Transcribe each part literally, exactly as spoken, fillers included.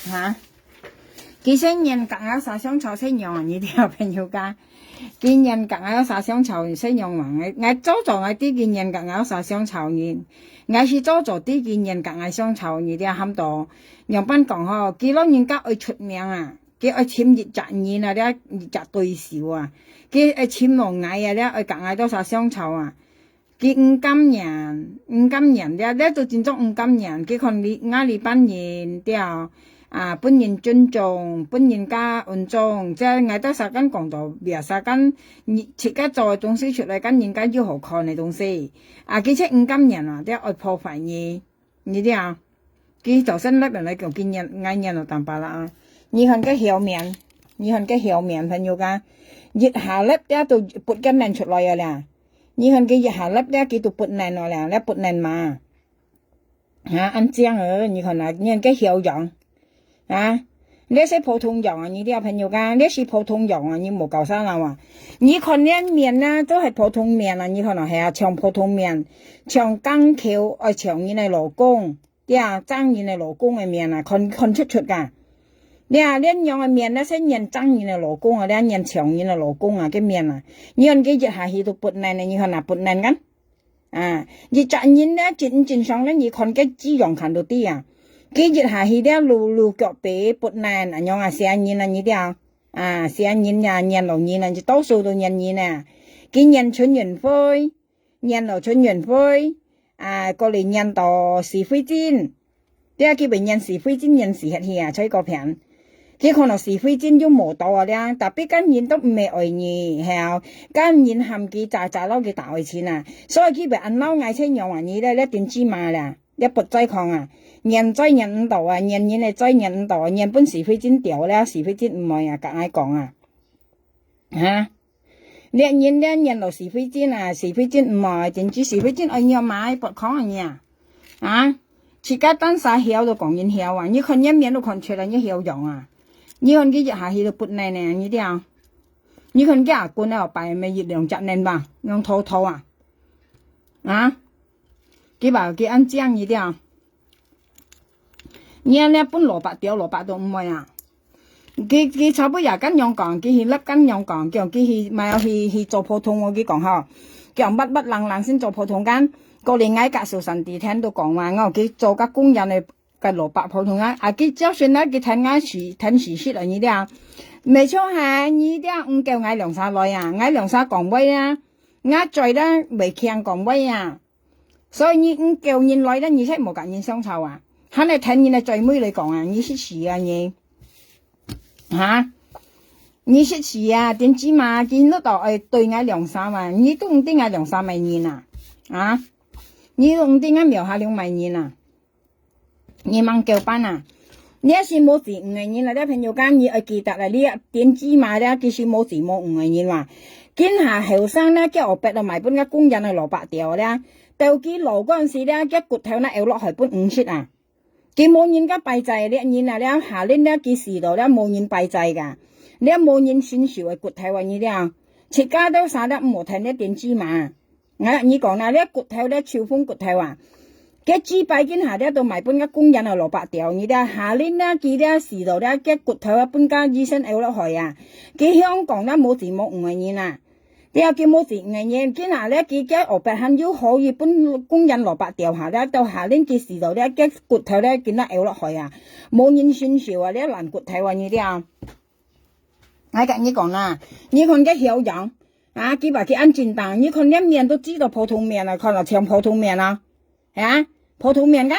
哈？佢先年甲我殺香草先用啊，你聽朋友講，佢年甲我殺香草先用啊，𠊎，𠊎早早𠊎知佢年甲我殺香草人，𠊎係早早知佢年甲我香草人，你聽喊到，樣般講吼，佢老人家愛出名啊，佢愛尋一隻人啊，這一隻對手啊，佢愛尋落𠊎啊，這愛甲𠊎多少香草啊。 佢毋甘願，毋甘願，這，這都真正毋甘願。佢看你，𠊎這班人，對，啊，分人尊重，分人家尊重，這𠊎兜儕敢講到，別儕敢，你自家做个東西出來，敢人家有好看个東西。啊，佢就毋甘願啊，這愛破壞你，你知啊？佢早先那邊來講，佢念，𠊎念了淡薄啦啊。你看个後面，你看个後面，朋友家，一下粒，這都不敢念出來啊啦。 你看佢一下粒了，佢都不能了啦，了不能嘛。啊，恁樣哦，你看啊，你看个曉陽，啊，這係普通樣啊，你這朋友講，這係普通樣啊，你無搞啥啦哇。你看這面啊，都係普通面啊，你看啊，係啊，像普通面，像鋼口，愛像人个老公，對啊，爭人个老公个面啊，看，看出出噶。你啊，這樣个面啊，係人爭人个老公啊，這人像人个老公啊，个面啊，你看佢一下去都不能呢，你看啊，不能kan？ 啊，一隻人呢，真，真正呢，你看个字樣看都知啊。佢一下去了，露，露腳皮，不能，恁樣啊，寫人啊，你知啊？啊，寫人啊，念老人啊，你到處都念人啊。佢念陳雲輝，念老陳雲輝，啊，過來念到施慧珍。 這佢會念施慧珍念死忒去啊，在該片。佢看到施慧珍就無到啊了，tapi kan人都毋會愛你，係啊，kan人喊佢喳喳摎佢打愛情啊，所以佢會恁鬧𠊎才用啊，你這，這電子碼啦，這不再看啊，念再念毋到啊，念人个再念毋到啊，念分施慧珍掉了，施慧珍毋愛啊，甲𠊎講啊，哈？ 這人這念到施慧珍啊，施慧珍毋愛，真正施慧珍愛仰嘛，不可能啊。啊，自家單儕曉都講人曉啊，你看人面都看出來，你曉樣啊。你看佢一下去都不能呢，你聽。你看佢阿公啊，擺咩一兩隻人吧，用偷偷啊。啊，佢吧，佢恁樣，你聽。 你恁樣分蘿蔔掉，蘿蔔都毋愛啊。佢，佢差不多也恁樣講，佢去立恁樣講，叫佢去，莫去，去做普通哦，佢講吼，叫密密冷冷先做普通kan。過年𠊎甲蘇珊蒂聽都講嘛，我佢做甲公園个，个蘿蔔普通啊，啊，佢照算啊，佢聽𠊎是，聽事實啊，你聽。無錯哈，你聽毋夠𠊎兩儕來啊，𠊎兩儕講話啊，𠊎嘴啦，袂強講話啊。 所以你毋夠人來咧，你才無甲人相吵啊。還來聽人个嘴尾來講啊，你識死啊你！哈？你識死啊！電子碼，佢都到愛對𠊎兩儕嘛，你都毋知𠊎兩儕麼人啊？啊？你都毋知𠊎廟下兩麼人啊？ 你吂夠班啊！你係無子女个人啊，這朋友講你愛記得啊，你電子碼這佢係無子無女个人哇。今下後生呢，佢學別个買分个公園个蘿蔔掉了，到佢老嗰陣時呢，佢骨頭呢，拗落去分魚食啊。佢無人家拜祭，這人啊，這下輪呢，佢死到了，無人拜祭个，這無人承受个骨頭啊，你這，自家都捨得無聽這電子碼。 啊，你講啦，這骨頭，這手風骨頭啊，該祭拜今下這都買分个公園个蘿蔔掉，你這下輪啊，佢這死到這，該骨頭啊，分个醫生拗落去啊。佢香港這無子無女个人啊，這佢無子女个人，今下這佢該學別還有好，佢分公園蘿蔔掉下，這到下輪佢死到這，該骨頭這，今下拗落去啊，無人承受啊，這爛骨頭啊，你這。𠊎甲你講啦，你看該曉陽， 啊，佢話佢恁正當，你看連面都知道普通面啊，看了像普通面啊，啊，普通面个？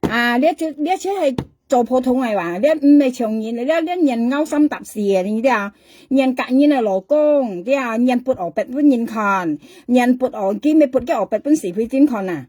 啊，這就，這就係做普通个哇，這毋係像人，這連人咬三搭四个，你知啊？人甲人个老公，知啊？人不學別分人看，人不學，佢乜不个學別分社會人看啊。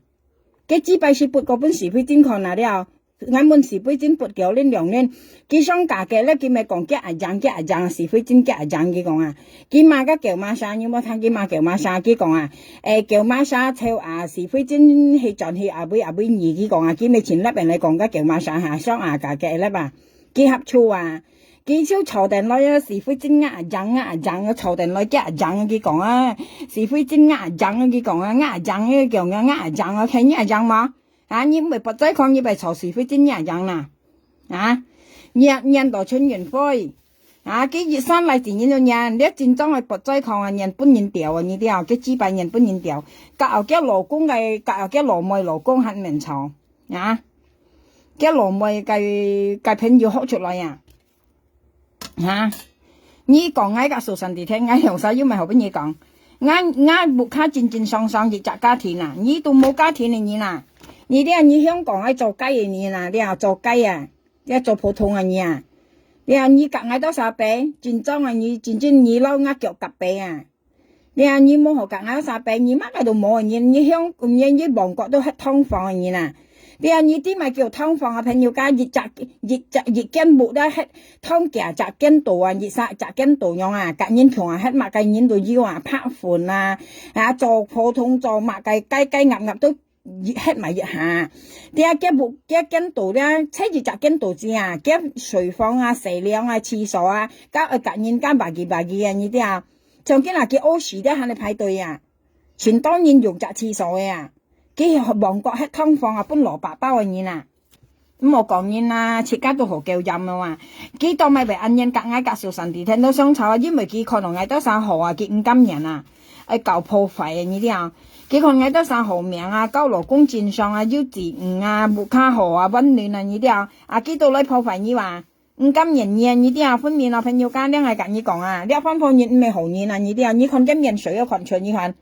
該幾擺係不過分社會人看啊，了。 𠊎問社會人不夠恁兩年，佢想嫁个了，佢乜講佢阿丈，佢阿丈，社會人佢阿丈，佢講啊，佢罵个狗罵啥，你有無聽佢罵狗罵啥？佢講啊，誒，狗罵啥，臭啊，社會人去轉去阿尾阿尾二，佢講啊，佢乜盡粒人來講个狗罵啥哈，想啊嫁个了吧，佢合厝啊，佢就吵等來啊，社會人啊，阿丈啊，阿丈啊，吵等來佢阿丈，佢講啊，社會人啊，阿丈，佢講啊，阿丈，佢講啊，阿丈啊，係你阿丈嗎？ 啊，你毋會不再看，你會吵社會人啊，樣啦。啊，染，染到全運會。啊，佢一生來自然就染，這真正个發災狂啊，染分人吊啊，你知啊，佢嘴巴染分人吊。甲後佢老公个，甲後佢老妹老公還毋免吵。啊，佢老妹个，个朋友學出來啊。哈，你講𠊎甲蘇珊蒂天，𠊎用啥又毋係好分你講？𠊎，𠊎屋下正正常常一隻家庭啊，你都無家庭个人啊，你這你香港愛做雞个人啊，這做雞啊，這做普通个人啊，這你甲𠊎到啥比？正宗个你，真正你老𠊎腳甲比啊。 你啊，你無好甲𠊎相比，你麼个都無，你，你香，你，你旺角都係劏房个人啊。你啊，你知麼个叫劏房啊？朋友家一隻，一隻，一間屋都係劏幾隻間肚啊，一三隻間肚樣啊，甲人窮啊，係麼个人都有啊，拍粉啊，啊，做普通做麼个，雞雞鴨鴨都 一，歇埋一下。這間屋，這間肚咧，才一隻間肚仔啊，這睡房啊、洗涼啊、廁所啊，甲，甲人家bagi-bagi啊，你知啊。像今仔日屙屎咧，還來排隊啊，盡多人用隻廁所个啊。佢旺角歇湯房啊，分蘿蔔包个人啊。 毋好講人啊，自家都好狗樣了啊。佢都毋會恁樣甲𠊎甲蘇珊蒂天都相吵啊，因為佢看到𠊎到啥好啊，佢毋甘願啊，愛搞破壞啊，你知啊。佢看𠊎到啥好命啊，交老公正常啊，有子女啊，屋下好啊，溫暖啊，你知啊。啊，佢都來破壞你哇，毋甘願你啊，你知啊，分明啊，朋友家，這𠊎甲你講啊，這番婆人毋係好人啊，你知啊，你看佢面水要看出，你看，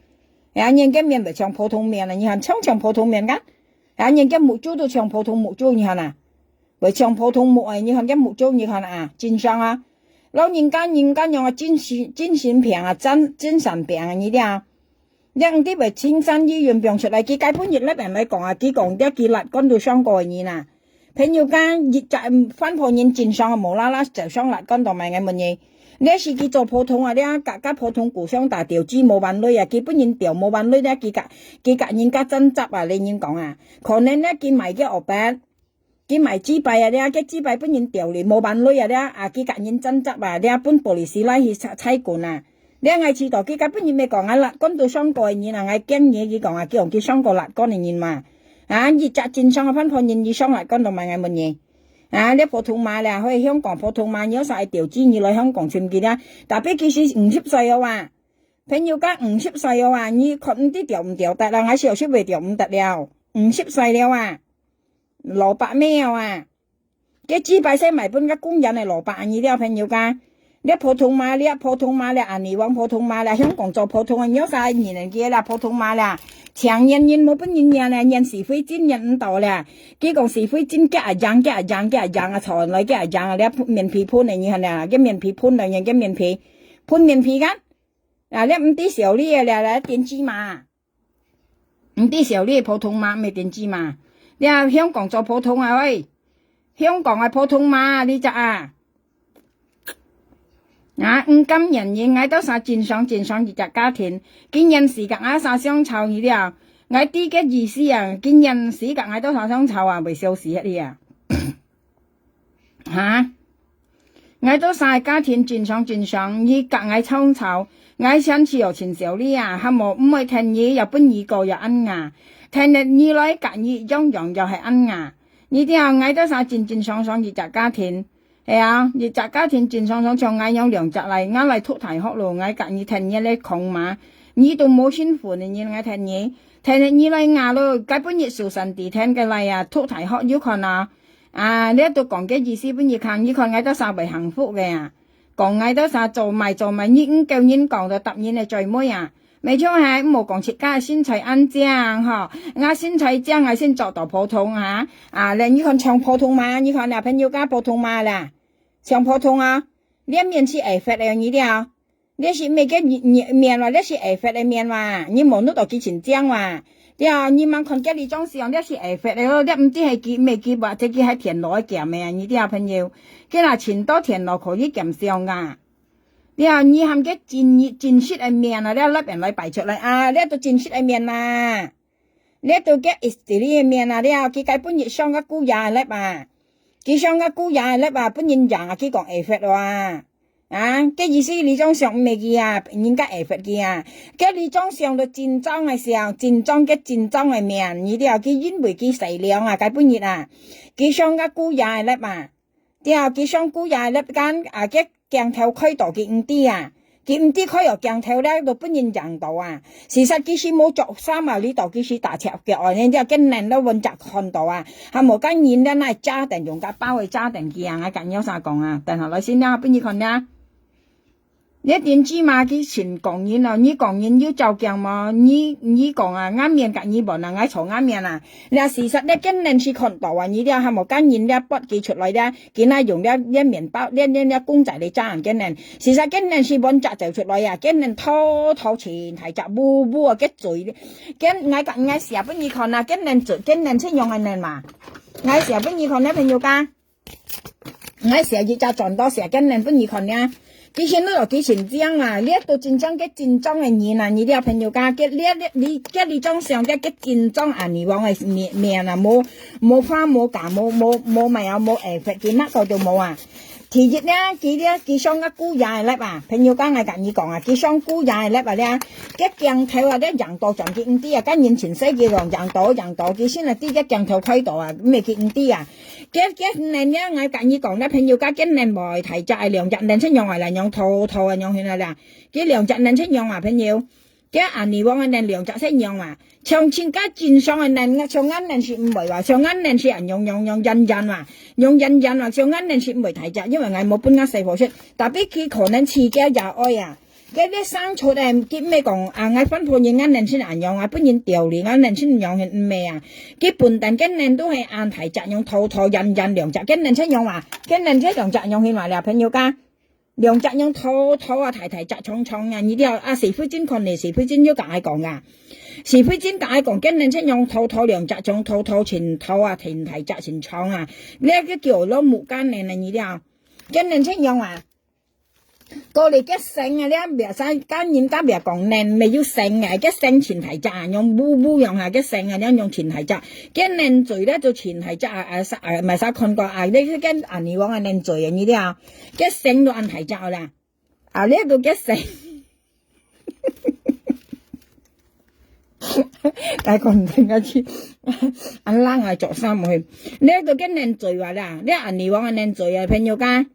哎呀，人个面會像普通面啊，你看，像像普通面个。 啊，人个目珠都像普通目珠，你看啊，會像普通目个，你看个目珠，你看啊，正常啊。老人家，人家樣啊，精神，精神病啊，精，精神病啊，你知啊。你毋知會青山醫院放出來，佢該本日來邊來講啊，佢講這佢辣乾都傷過个人啊。朋友家，一隻番婆人正常啊，無啦啦就傷辣乾到埋𠊎問你。 這係佢做普通啊，這甲，甲普通故鄉打掉，佢無還鐳啊，佢分人掉無還鐳，這佢甲，佢甲人家爭執啊，你人講啊，可能這佢賣个學班，佢賣雞排啊，這个雞排分人掉哩，無還鐳啊，這啊，佢甲人爭執啊，這分police來去裁，裁管啊。這𠊎知道，佢甲分人乜講啊，辣乾都傷過个人啊，𠊎驚你，佢講啊，佢用佢傷過辣乾个人嘛。啊，一隻正常个番婆人，佢傷辣乾都埋𠊎問你。 啊，這普通話咧，去香港普通話，你有啥愛調子，你來香港尋佢咧。Tapi佢係五十歲了啊，朋友家五十歲了啊，你看毋知調毋調得啦，還小小會調毋得了，五十歲了啊，蘿蔔尾了啊，該雞排先賣分个工人个蘿蔔，你了朋友家。 這普通話，這普通話咧，啊，你往普通話咧，香港做普通个，你有啥人个啦，普通話啦。青年人無分人念咧，念是非精念毋到咧。佢講是非精，佢啊樣，佢啊樣，佢啊樣啊，吵來佢啊樣啊，這面皮噴个，你看咧，佢面皮噴个，人个面皮，噴面皮个。啊，這毋知小你个咧，來電子嘛。 毋知小你个普通話，毋係電子嘛。你啊，香港做普通啊，喂，香港个普通話，你知啊？啊，毋甘願人，𠊎到啥正常正常一隻家庭，今年時甲𠊎啥相吵你了，𠊎知个意思啊，今年時甲𠊎到啥相吵啊，袂消息个啊。 哈？𠊎到啥个家庭正常正常，你甲𠊎吵吵，𠊎想起有盡少你啊，還無毋會聽你，也分你過也恁啊，聽了你來甲你樣樣也係恁啊。你知啊，𠊎到啥正正常常一隻家庭，係啊，一隻家庭正常常像𠊎樣兩隻來，𠊎來讀大學咯，𠊎甲你聽你咧講嘛，你都無身份个人，𠊎聽你，聽了你來啊咯，該本日受傷地聽个來啊，讀大學有看啊。 啊，你都講个意思分你聽，你看𠊎到啥會幸福个啊？講𠊎到啥做賣做賣，你毋夠人講就答應个最尾啊。毋係像係，毋好講自家身材恁靚吼，𠊎身材靚，𠊎先做到普通啊。啊，來，你看像普通嘛，你看那朋友家普通嘛啦，像普通啊，這面係會發个，你了。 這係麼个面，面哇？這係會發个面哇？你無弄到佢真靚哇？對啊，你吂看佢這張相，這係會發个咯，這毋知係佢麼个哇？這佢係田螺个鹹个啊，你知啊，朋友？佢那盡多田螺可以鹹相啊。對啊，你喊佢真，真實个面啊，這那邊來擺出來啊，這都真實个面啊。 這都叫istri个面啊了，佢該本日上个姑爺个粒啊。佢上个姑爺个粒啊，本人樣啊，佢講會發哇。啊，該意思里長相毋係佢啊，人家會罰佢啊。該里長相都真正个相，真正个真正个面，你知啊，佢因為佢善良啊，該本日啊，佢上个姑爺个粒啊，對，佢上姑爺个粒間啊，該鏡頭開到佢毋知啊，佢毋知開到鏡頭咧，都分人影到啊。事實佢係無著衫啊，裡頭佢係打赤腳啊，人家个人都穩著看到啊，還無个人咧，那炸等用个包个炸等佢啊，𠊎甲你有啥講啊？等下來先啦，分你看啦。 你點知嘛？佢先講人哦，你講人有照鏡無？你，你講啊，𠊎面甲你問啊，𠊎坐𠊎面啊。這事實咧，个人係看到啊，你這還無个人咧，剝佢出來咧，佢那用這，這麵包，這，這，這公仔來炸人个人。事實个人係本隻走出來啊，个人偷偷前大隻烏烏啊，个嘴，个，𠊎甲，𠊎寫分你看啊，个人嘴，个人係用个人嘛。𠊎寫分你看咧，朋友家。 𠊎寫一隻轉到寫个人分你看呀。佢先落去先講啊，這都真正个真正个人啊，你這朋友家，个，這，這，你，个里長相个，个真正啊，你往个面，面啊，無，無花無假，無，無，無買啊，無effect，佢那個都無啊。第一呢，佢這，佢上个姑爺个粒啊，朋友家，𠊎甲你講啊，佢上姑爺个粒啊，這，个鏡頭啊，這影到轉佢毋知啊，个人前世佢用影到，影到，佢先啊，知个鏡頭開到啊，毋係佢毋知啊。 个，个人呀，𠊎甲你講，該朋友家个人無大隻个兩隻人出樣啊，來樣偷偷啊，樣去啦啦。个兩隻人出樣啊，朋友。个阿尼王个人兩隻出樣啊，像親家正常个人，像𠊎人係毋會話，像𠊎人係啊，樣樣樣樣樣話，樣樣樣話，像𠊎人係毋會大隻，因為𠊎無分𠊎細婆食，tapi佢可能自家也愛啊。 該，該生出來，佢毋係講啊，𠊎番婆人𠊎等先恁樣啊，分人調理，𠊎等先樣，毋係啊。佢本旦个人都係恁大隻樣，偷偷忍忍兩隻，个人先樣啊，个人先兩隻樣去嘛了，朋友家。兩隻樣偷偷啊，大大隻長長啊，你了啊，是非真看你，是非真有甲𠊎講啊。是非真甲𠊎講，个人先樣偷偷兩隻樣，偷偷前偷啊，前大隻前長啊，這个叫做木干呢，你了。个人先樣啊。 過來个性啊，你也袂使，甲人家袂講人，沒有性啊，个性盡大隻啊，用烏烏樣啊，个性啊，你用盡大隻，个人嘴咧就盡大隻啊，啊，啊，毋係啥看過啊，你去个阿尼王啊，人嘴啊，你了，个性都恁大隻啦，啊，你都个性，該講真个去，恁冷啊，著衫無去，你都个人嘴啊啦，你阿尼王啊，人嘴啊，朋友家。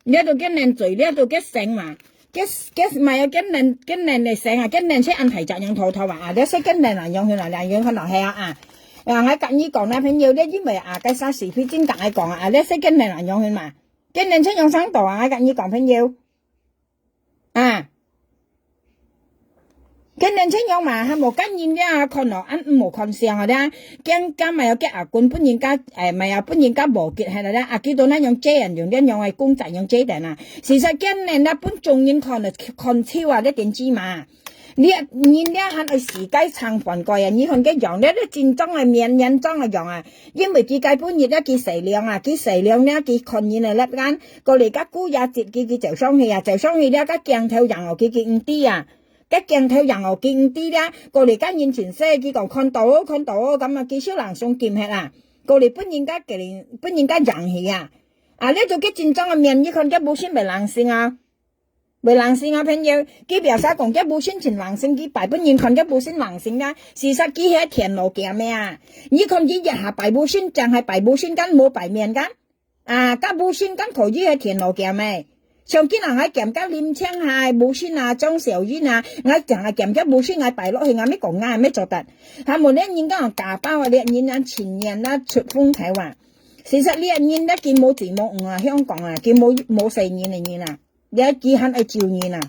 你都个人嘴，你都个性嘛，个，个，毋係啊，个人，个人个性啊，个人係恁大隻樣偷偷啊，啊，你係个人啊，樣去啦，樣去啦，係啊，啊。啊，𠊎甲你講啦，朋友，你因為啊，該啥是非真甲𠊎講啊，啊，你係个人啊，樣去嘛，个人係樣生到啊，𠊎甲你講，朋友。啊。 个人先樣嘛，還無个人了啊，看咯，恁毋好看相啊，了，驚，驚嘛要个阿公分人家，誒，嘛要分人家無吉，係啦，了，啊，佢都那樣借人用，了樣个公仔樣借等啊。事實个人啊，分眾人看了，看笑啊，你點知嘛？你，人了還愛世界撐飯蓋啊，你看个樣，了，了真正个面，面裝个樣啊，因為佢个本日了，佢善良啊，佢善良了，佢看人个粒眼，過來个姑爺節佢，佢走上去啊，走上去了，个鏡頭影哦，佢，佢毋知啊。 个鏡頭影哦，佢毋知了，過來个人前世，佢講看到哦，看到哦，咁啊，佢手冷送金忒啊，過來分人家，分人家贏去啊。啊，你做个真正个面，你看个無信袂冷心啊，袂冷心啊，朋友，佢表示講个無信真冷心，佢擺分人看个無信冷心啊，事實佢係田螺鹹个啊，你看佢一下擺無信，正係擺無信，敢無擺面敢？ 啊，甲無信敢可以係田螺鹹个。像今日𠊎鹹甲林青霞、無信啊、張小英啊，𠊎淨係鹹甲無信，𠊎擺落去，𠊎乜講𠊎乜做得。還無呢，人家講假包啊，你人啊，情人啊，出風頭啊。事實你人咧，佢無錢無五啊，香港啊，佢無，無細人个人啊，你佢還愛救人啊。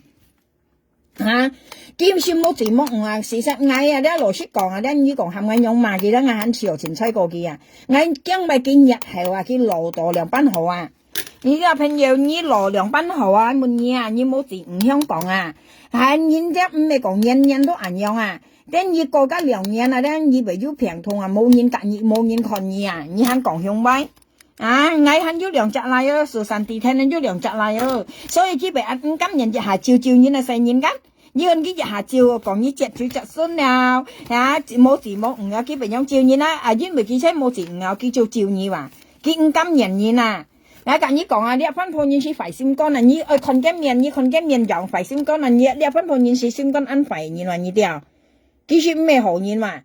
哈，佢毋係無錢無五啊，事實𠊎啊，你老實講啊，你你講喊𠊎仰罵佢，𠊎還笑凊彩過佢啊。𠊎驚麼佢日後啊，佢老到兩班好啊。你這朋友，你老兩班好啊，問你啊，你無錢五香港啊，還人家毋係講年年都恁樣啊。等你過个兩年啊，等你會有病痛啊，無人甲你，無人看你啊，你還講凶歪。 啊，𠊎還有兩隻倈仔哦，蘇珊弟聽有兩隻倈仔哦，所以佢會恁毋甘願一下照照人个細人間。你看佢一下照，講你接就接孫了，啊，無錢無五啊，佢會樣照人啊，啊，因為佢先無錢無啊，佢就照你哇，佢毋甘願人啊。𠊎甲你講啊，這番婆人係壞心肝啊！你愛看該面，你看該面樣壞心肝啊！你這番婆人係心肝恁壞个人啊！你知啊？佢係毋係好人嘛？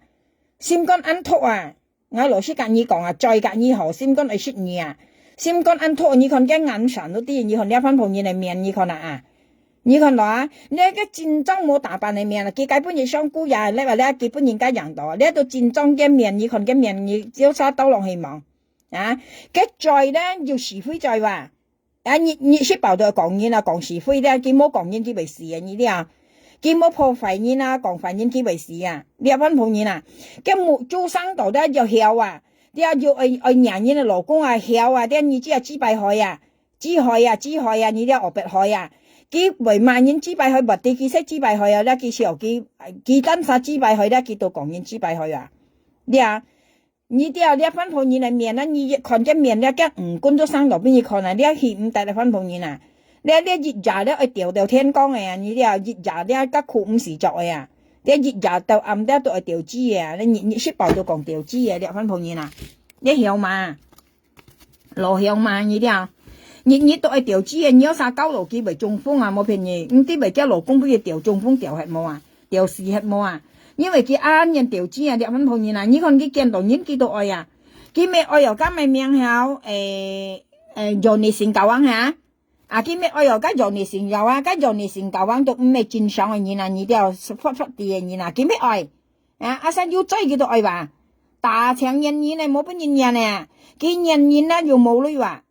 心肝恁毒啊！𠊎老實甲你講啊，嘴甲你好，心肝愛食你啊！心肝恁毒，你看該眼神都知，你看這番婆人个面，你看啊啊！你看到啊，這个真正無打扮个面啊，佢該本日上古也，這話這佢本人家樣到，這都真正个面，你看該面，你有啥兜落去望？ 啊，該嘴呢有是非嘴哇！啊，你你食飽就講人啊，講是非了，佢無講人佢會死啊，你了。佢無破壞人啊，講壞人佢會死啊。這番婆人啊，該目珠生到了就曉啊，了就愛愛罵人个老公啊，曉啊，了你只要幾百歲啊，幾歲啊，幾歲啊，你了後八歲啊，佢會罵人幾百歲，毋知佢識幾百歲啊，了佢笑佢佢單啥幾百歲了，佢都講人幾百歲啊，了。 你知啊，這番婆人个面啊，你一看該面了，該五官都生到分你看啊，這係毋得這番婆人啊。這這一夜了愛吊到天光个啊，你知啊，一夜了甲褲毋使著个啊，這一夜到暗了都愛吊紙个啊，這日日食飽都講吊紙个，這番婆人啊，這曉嘛？老曉嘛，你知啊？日日都愛吊紙个，你有啥搞到佢會中風啊？無騙你，毋知會叫老公分佢吊中風吊忒無啊？ 吊死忒無啊？因為佢恁樣吊紙啊，這番婆人啊，你看佢見到人佢都愛啊。佢乜愛哦，甲乜名曉，誒誒，Johnny Singkawang哈？啊，佢乜愛哦，甲Johnny Singkawang，甲Johnny Singkawang都毋係正常个人啊，你兜發發癲个人啊，佢乜愛。啊，阿三有嘴佢都愛吧？打請願人呢，無分人願呢，佢願人呢又無鐳哇。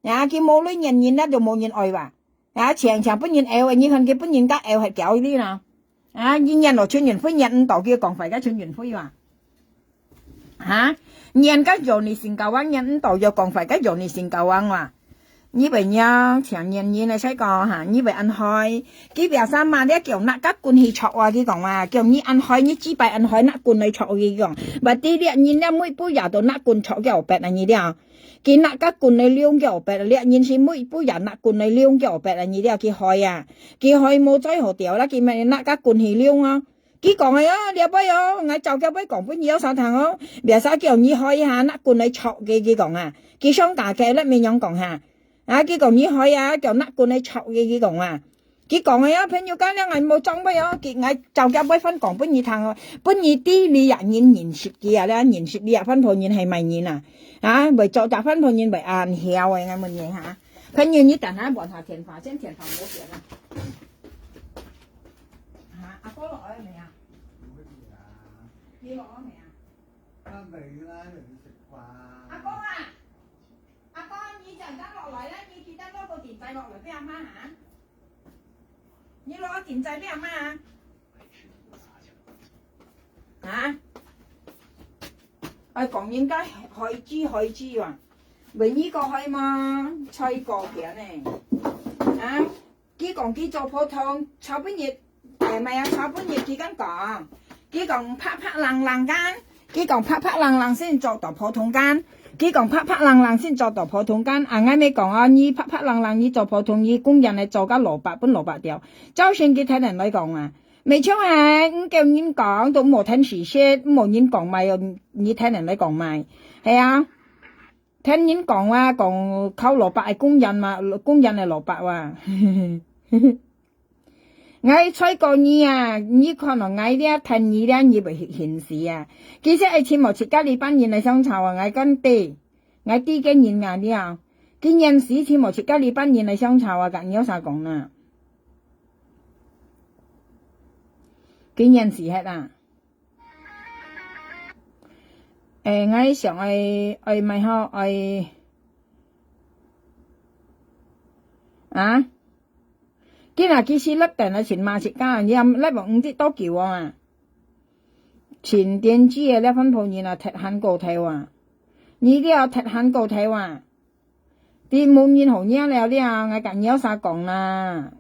啊，佢無鐳願人啊，就無人愛哇。啊，常常分人毆个，你看佢分人家毆忒幾多哩啦。啊，你願落陳雲輝願毋到，佢講壞个陳雲輝哇。哈？願甲Johnny Singkawang願毋到，又講壞个Johnny Singkawang哇。你會仰，常願人个細个哈，你會恁害。佢表示嘛，你叫拿甲棍去戳啊，佢講哇，叫你恁害，你幾擺恁害，拿棍來戳，佢講。Berarti這人了，每步也都拿棍戳个後背啊，你了。 佢拿甲棍來撩佢後背，這人係每步也拿棍來撩佢後背啊，你了佢害啊，佢害無再好調啦，佢乜拿甲棍去撩啊。佢講个哦，這擺哦，𠊎早佢擺講分你有啥聽哦，biasa叫你害哈，拿棍來戳佢，佢講啊，佢想打佢，你乜樣講哈，啊，佢講你害啊，叫拿棍來戳佢，佢講啊。 佢講个啊，朋友間了，𠊎無裝備哦，佢𠊎早佢擺番講分你聽哦，分你知你也人認識佢啊，了認識你啊，番婆人係麼人啊？啊，會做隻番婆人會恁曉个，𠊎問你哈。朋友，你等下換下電話，先電話無電啊。哈，阿哥落來未啊？你落來未啊？阿哥啊，阿哥，你陣間落來咧，你記得攞個電話落來俾阿媽哈。 你攞緊仔咩嘛？啊？愛講人家害子害子啊，為你個害嘛，菜過片呢。啊？佢講佢做普通，炒不熱，誒，毋係啊，炒不熱佢敢講，佢講白白冷冷間， 佢講白白冷冷先做到普通間，佢講白白冷冷先做到普通間。啊，𠊎乜講啊，你白白冷冷，你做普通，你工人來做个蘿蔔，分蘿蔔掉。朝晨佢聽人來講啊，無錯啊，你叫人講都無聽事實，無人講賣，你聽人來講賣，係啊，聽人講啊，講靠蘿蔔个工人嘛，工人个蘿蔔啊。 𠊎再過你啊，你看哦，𠊎這聽你這，你會現時啊。其實愛尋無自家哩班人來相吵啊，𠊎講對，𠊎知个人啊了，佢現時尋無自家哩班人來相吵啊，甲你有啥講呢？佢現時係啊。 誒，𠊎想愛愛買好愛啊？今日其實立等來尋馬自家，你立毋知多久啊？尋電子个這番婆人啊，忒閒過頭啊！你這忒閒過頭啊！ 你無人好惹了了，𠊎甲你有啥講啦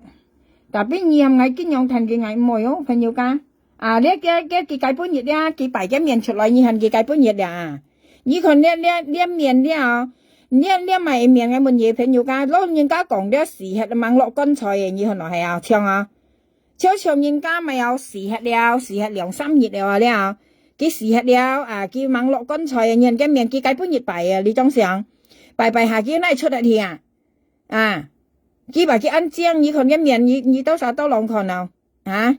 ？Tapi你喊𠊎緊樣聽佢，𠊎毋會哦，朋友家。啊，這个个佢該本日了，佢擺个面出來，你喊佢該本日了啊？你看這這這面了，這這麼个面，𠊎問你朋友家，老人家講這死忒，吂落棺材个，你看落係啊，像啊。 就像人家乜有死忒了，死忒兩三日了啊了，佢死忒了啊，佢吂落棺材啊，人个面佢該本日擺啊，你種想。拜拜下佢哪出得去啊？啊，佢話佢恁靚，你看个面，你，你到時到攏看哦，啊？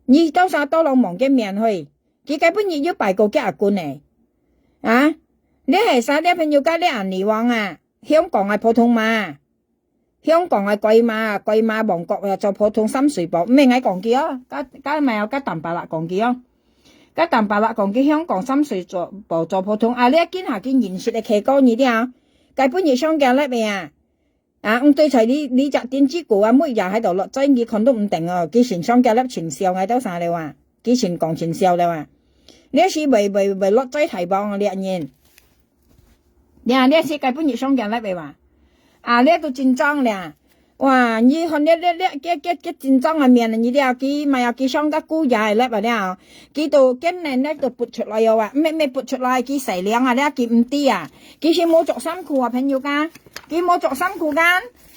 你到時到攏望个面去，佢該本日有拜過个阿公呢？啊？你係啥？你朋友家你阿尼王啊？香港个普通話啊？ 香港个鬼馬啊，鬼馬旺角啊，做普通三水埔，毋係𠊎講佢哦，該，該毋係哦，該淡白啦講佢哦，該淡白啦講佢香港三水做，埔做普通啊，你今下佢認識个客家人了，該本日上架了未啊？啊，毋對在你，你隻電子股啊，每日喺度落追，你看都毋定哦，佢先上架了，先笑，𠊎到啥了啊？佢先講先笑了啊？你係會，會，會落追大棒啊，你人。 呀，這係該本日上架了未哇？啊，這都真靚了。哇，你看這，這，這，這，這，這真靚个面，你了，佢買啊，佢上个古雅个了啊了。佢都今年呢都拔出來哦啊，毋係，毋係拔出來，佢洗涼啊了，佢毋知啊。佢係無著衫褲啊，朋友家，佢無著衫褲間。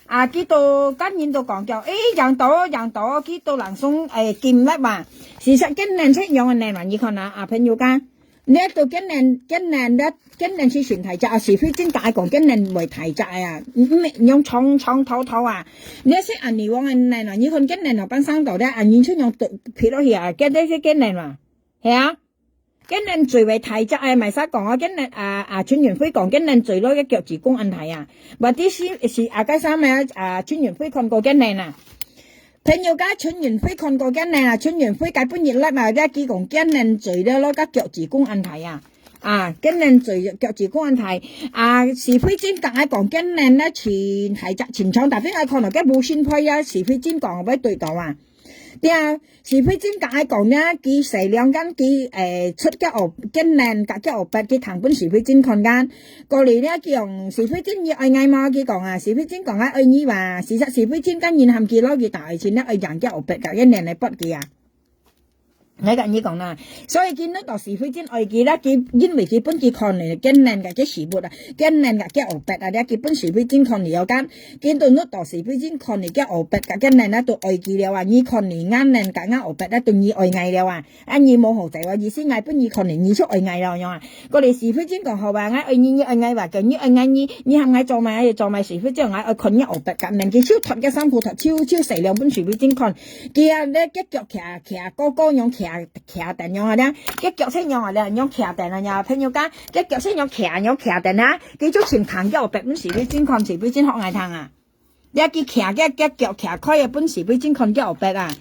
啊，佢都，跟人都講叫，誒，贏到，贏到，佢都人送，誒，金了嘛。事實今年出樣个呢嘛，你看啊，啊，朋友家。 你都今年，今年，你今年係算大隻啊，是非真正愛講今年會大隻啊，毋，毋，用長長透透啊。你係阿尼王个呢，你看今年老闆生到咧，啊，你出樣都撇落去啊，今年係今年嘛，係啊，今年最會大隻啊，賣啥講啊，今年啊，啊，陳雲輝講今年最老个腳趾公恁大啊，或者係，係啊，該啥物啊，啊，陳雲輝看過今年啊。 朋友家陳雲輝看過今年啊，陳雲輝該本日了嘛，這佢講今年最了咯，該腳趾公恁大啊。啊，今年最腳趾公恁大。啊，是非真正愛講今年呢，全大隻全長，但係𠊎看到該無新派啊，是非真講會對到啊。對啊，是非真正愛講呢，佢洗涼間佢，誒，出个烏，今年甲个烏白，佢扛分是非真看間。 過來呢，佢講，是非真你愛𠊎無？佢講啊，是非真講𠊎愛你哇。事實是非真跟人喊佢老佢大愛情呢，愛贏个烏白个，一年來發佢啊。𠊎甲你講啦，所以佢搦到是非真愛佢啦，佢因為佢分佢看呢，今年个个事物啊，今年个个烏白啊，了佢分是非真看了間，佢都搦到是非真看了个烏白个，今年啊都愛佢了啊，你看你，今年个个烏白啊，都你愛𠊎了啊。 啊，你無好在我意思，𠊎分你看呢，你就愛𠊎了，樣啊。過來是非真講好啊，𠊎愛你，你愛𠊎吧，叫你愛𠊎你，你喊𠊎做麼个，做麼个是非真𠊎愛看你烏白甲面，佢手托个衫褲托，手，手洗涼分是非真看。佢啊，咧，个腳徛，徛，高高樣徛，徛等樣啊，咧，个腳先樣啊，咧，樣徛等啊，呀，朋友家，个腳先樣徛，樣徛等啊，佢就先扛个烏白分是非真看，是非真學𠊎聽啊。 了佢徛个，个腳徛開个本是非真看个烏白啊。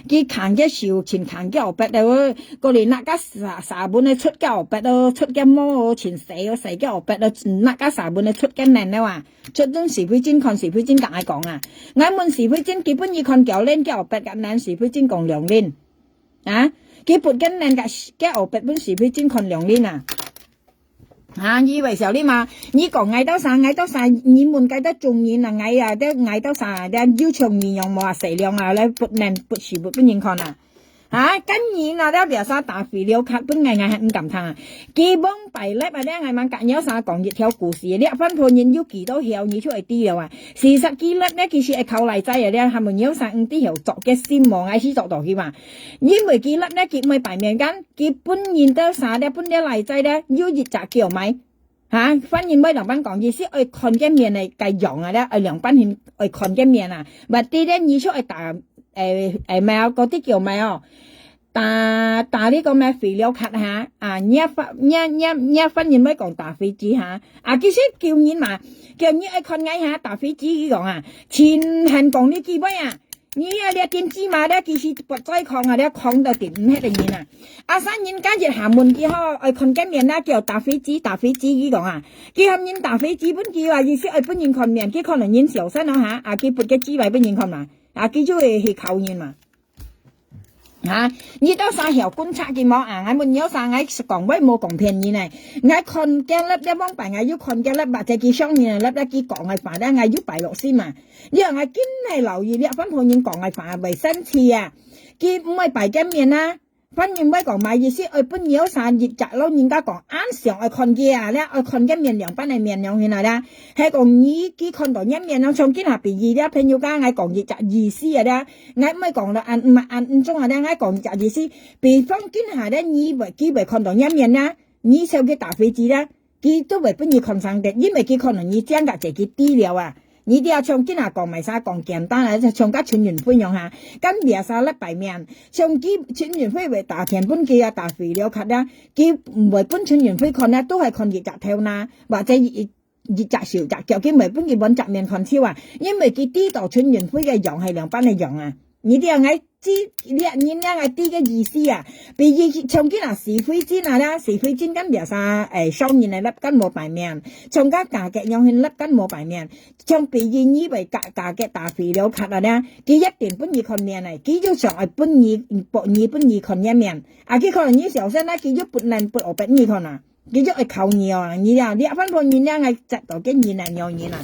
佢扛个手，盡扛个烏白了，過來拿个沙，沙本个捽个烏白咯，捽个毛，盡洗哦，洗个烏白咯，拿个沙本个捽个黏了啊。捽等是非真看，是非真甲𠊎講啊。𠊎問是非真，佢分你看腳黏个烏白甲黏，是非真講兩黏。啊，佢不个黏个，个烏白本是非真看兩黏啊。 啊，你會笑你嘛？你講𠊎到啥，𠊎到啥，你問𠊎到中人啊，𠊎啊，這𠊎到啥，這又像你樣無啊，洗涼啊，來不能不時不分人看啊。啊，跟人啊，這biasa打肥料卡分𠊎，𠊎還毋敢聽啊。佢往擺咧啊，這𠊎吂甲你有啥講一條故事，這番婆人有幾多條，你就會知了啊。事實佢咧，其實會考來在啊，這還問你有啥毋知曉做个心無，𠊎是做到去嘛。因為佢咧，佢毋會擺面間，佢分人到啥，這分這來在這，有一隻叫買。 哈，反正尾老闆講，意思愛看个面个，个樣啊，咧，愛兩半形，愛看个面啊。Berarti咧，你就愛打，誒，誒，咩啊，嗰啲叫咩哦？打，打呢個咩肥料卡哈？啊，你啊發，你啊，你啊，你啊，反正尾講打飛機哈？啊，其實叫人嘛，叫你愛看𠊎哈，打飛機佢講啊，盡恨講你幾位啊？ 你啊，這電子嘛，這其實不在講啊，這講到頂毋歇个人啊。啊，三人家一下問佢吼，愛看个面啊，叫打飛機，打飛機，佢講啊，佢喊人打飛機分佢啊，意思愛分人看面，佢看了人笑煞咯哈，啊，佢不个機會分人看嘛，啊，佢就會去考人嘛。啊，你到啥曉觀察佢無啊？𠊎問你有啥，𠊎講話無講騙人呢。𠊎看个粒，這往擺𠊎有看个粒，或者佢上面个粒，佢講个話咧，𠊎有擺落心嘛。 你講𠊎緊來留意，這番婆人講个話袂生趣啊。佢毋會擺个面啊，反正毋會講麼意思，愛分你有啥一隻老人家講，恁想愛看佢啊，這愛看个面兩半个面樣形啊，這。係講你，佢看到你面啊，像今下比喻，這朋友家𠊎講一隻意思啊，這。𠊎毋會講了，恁毋恁毋中啊，這𠊎講一隻意思。比方今下咧，你會，佢會看到你面啊，你想去打飛機咧，佢都會分你看生忒，因為佢看到你正个就佢知了啊。你知啊，像今下講麼儕講簡單啊，像个陳雲輝樣哈，敢這儕立牌面，像佢陳雲輝會打電分佢啊，打肥料客啊，佢毋會分陳雲輝看啊，都係看佢隻頭那，或者佢 一隻手隻腳，佢毋會分佢本隻面看手啊，因為佢知道陳雲輝个樣係兩般个樣啊。你知啊，𠊎知，這人了，𠊎知个意思啊。比如像今下施慧珍啊啦，施慧珍敢這儕，誒，商人个立敢無牌面，像个價格樣形立敢無牌面，像比如你會價，價格打肥料客啊啦，佢一定分你看面个，佢就想愛分你，博你分你看个面。啊，佢看到你小聲啊，佢就不能不我分你看啊。 佢就愛考你哦，你啊，你番婆人了，𠊎接到个人啊，樣人啊。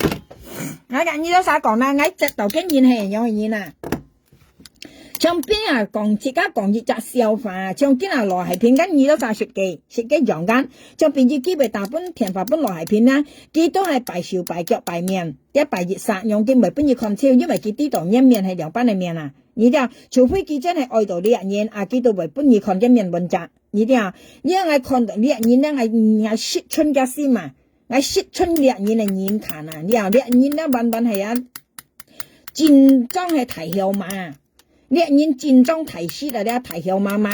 𠊎講你都啥講啦，𠊎接到个人係樣人啊。像邊啊講，自家講一隻笑話，像今下羅海平跟你都啥識个，識个樣間，像平時佢會打分電話分羅海平啊，佢都係擺手擺腳擺面，一擺一煞樣，佢毋會分你看笑，因為佢知道你面係兩般个面啊。你知啊，除非佢真係愛到你个人啊，佢都會分你看个面本隻。 你知啊，你𠊎看到這人呢，𠊎，𠊎識穿个心啊，𠊎識穿這人个人看啊，你啊，這人呢，完完係啊，真正係大曉馬啊，這人真正大識啊，這大曉馬，麼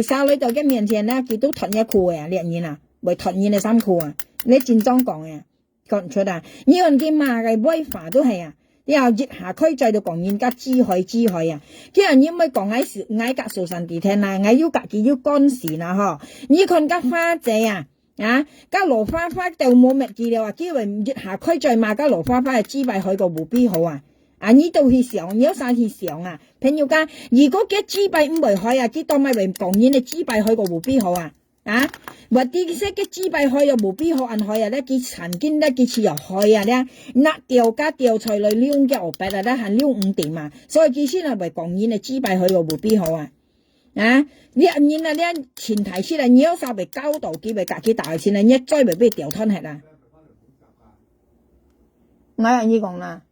儕來到佢面前呢，佢都脫你褲个啊，這人啊，會脫你个衫褲啊，你真正講个啊。 講出啊，你看佢罵个壞話都係啊，了一下開嘴就講人家自害自害啊。既然你毋會講𠊎蘇，𠊎甲蘇珊地天啊，𠊎又甲佢有關係啦吼。你看个花姐啊，啊，甲羅花花都無滅佢了啊，佢會一下開嘴罵甲羅花花个自敗害過無比好啊。啊，你都去想，你有啥去想啊？朋友家，如果佢自敗毋會害啊，佢當然會講人个自敗害過無比好啊。 啊，話知佢个自敗害又無比好恁害啊，咧佢曾經咧佢就有害啊，咧拿掉加掉菜來用个後背啊，咧還用毋定嘛。所以佢先係會講人个自敗害又無比好啊。啊，你人啊，你前提先啊，你有啥會教導佢，會甲佢打个先啊，你再會被掉斷忒啊。𠊎同你講啦。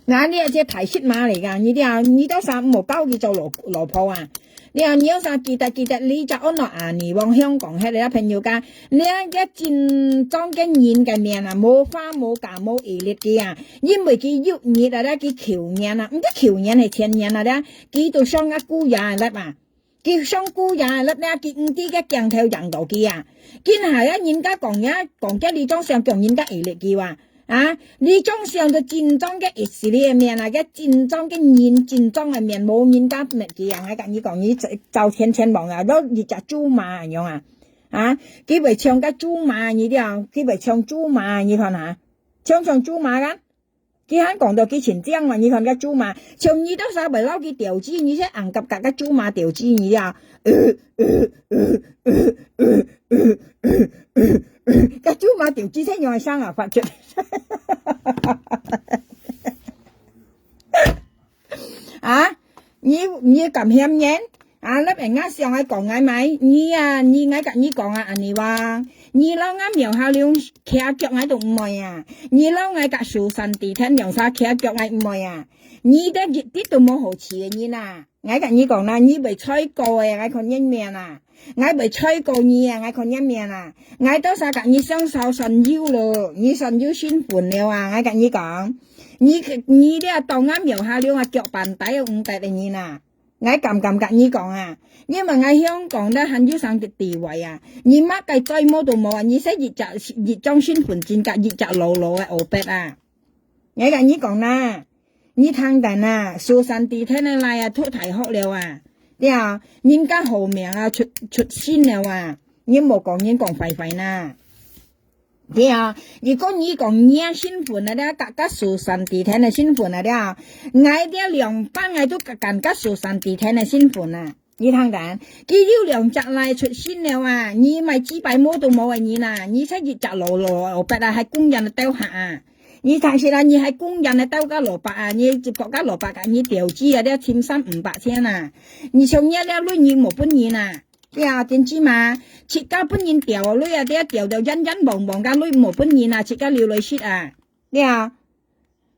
那你這大色馬來个，你這，你到時毋好交佢做老，老婆啊。你啊，你有啥記得，記得你隻安樂啊，你往香港迄個朋友家，你个真正个人个面啊，無花無假無毅力个啊，因為佢有日啊，佢求人啊，毋知求人係前人啊，佢都上个姑爺个粒啊。 佢上姑爺粒咧，佢毋知个鏡頭影到佢啊。今下啊，人家講呀，講个李宗盛講人家毅力佢啊。啊，李宗盛个真正个意思个面啊，个真正个人，真正个面，無人家滅佢啊。𠊎甲你講，你走千千望啊，都一隻豬嫲樣啊。啊，佢會像个豬嫲，你知啊？佢會像豬嫲，你看下，像像豬嫲啊。 佢還講到佢真正嘛，你看个豬嫲，像你到時會摎佢調戲，你先硬夾夾个豬嫲調戲你啊。个豬嫲調戲先用聲啊發出。啊，你，你敢嫌人？ 啊，你人家想愛講𠊎買，你啊，你𠊎甲你講啊，恁呢哇，你摎𠊎苗下龍徛腳𠊎都毋愛啊，你摎𠊎甲蘇珊地天兩儕徛腳𠊎毋愛啊，你這一滴都無好處个人啊！𠊎甲你講啦，你會衰過个，𠊎看你面啊！𠊎會衰過你啊！𠊎看你面啊！𠊎到時甲你相捎算有咯，你算有身份了啊！𠊎甲你講，你，你這到𠊎苗下龍啊，腳板底有五百个人啊！ 𠊎敢敢甲你講啊，因為𠊎香港咧還有上个地位啊，你麼个再無都無啊，你識一隻，一張身份證甲一隻老老个烏白啊。𠊎甲你講啦，你聽等啊，蘇珊地天个倈啊，讀大學了啊，對啊，人家好名啊，出，出身了啊，你莫講人講壞壞啦。 對啊，如果你講你个身份啊，這甲，甲蘇珊地天个身份啊，這，𠊎這兩班𠊎都敢甲蘇珊地天个身份啊。你聽等，佢有兩隻倈出身了啊，你買幾百毛都無个人啊，你識一隻老老烏白啊，還工人个兜客啊。你聽識啦，你還工人个兜个老伯啊，你一個个老伯甲你調戲啊，這千三五百千啊。你像你這鐳你無本人啊。 對啊，點知嘛？自家分人調鐳啊，這調到冤冤枉枉个鐳無本人啊，自家流淚食啊。對啊，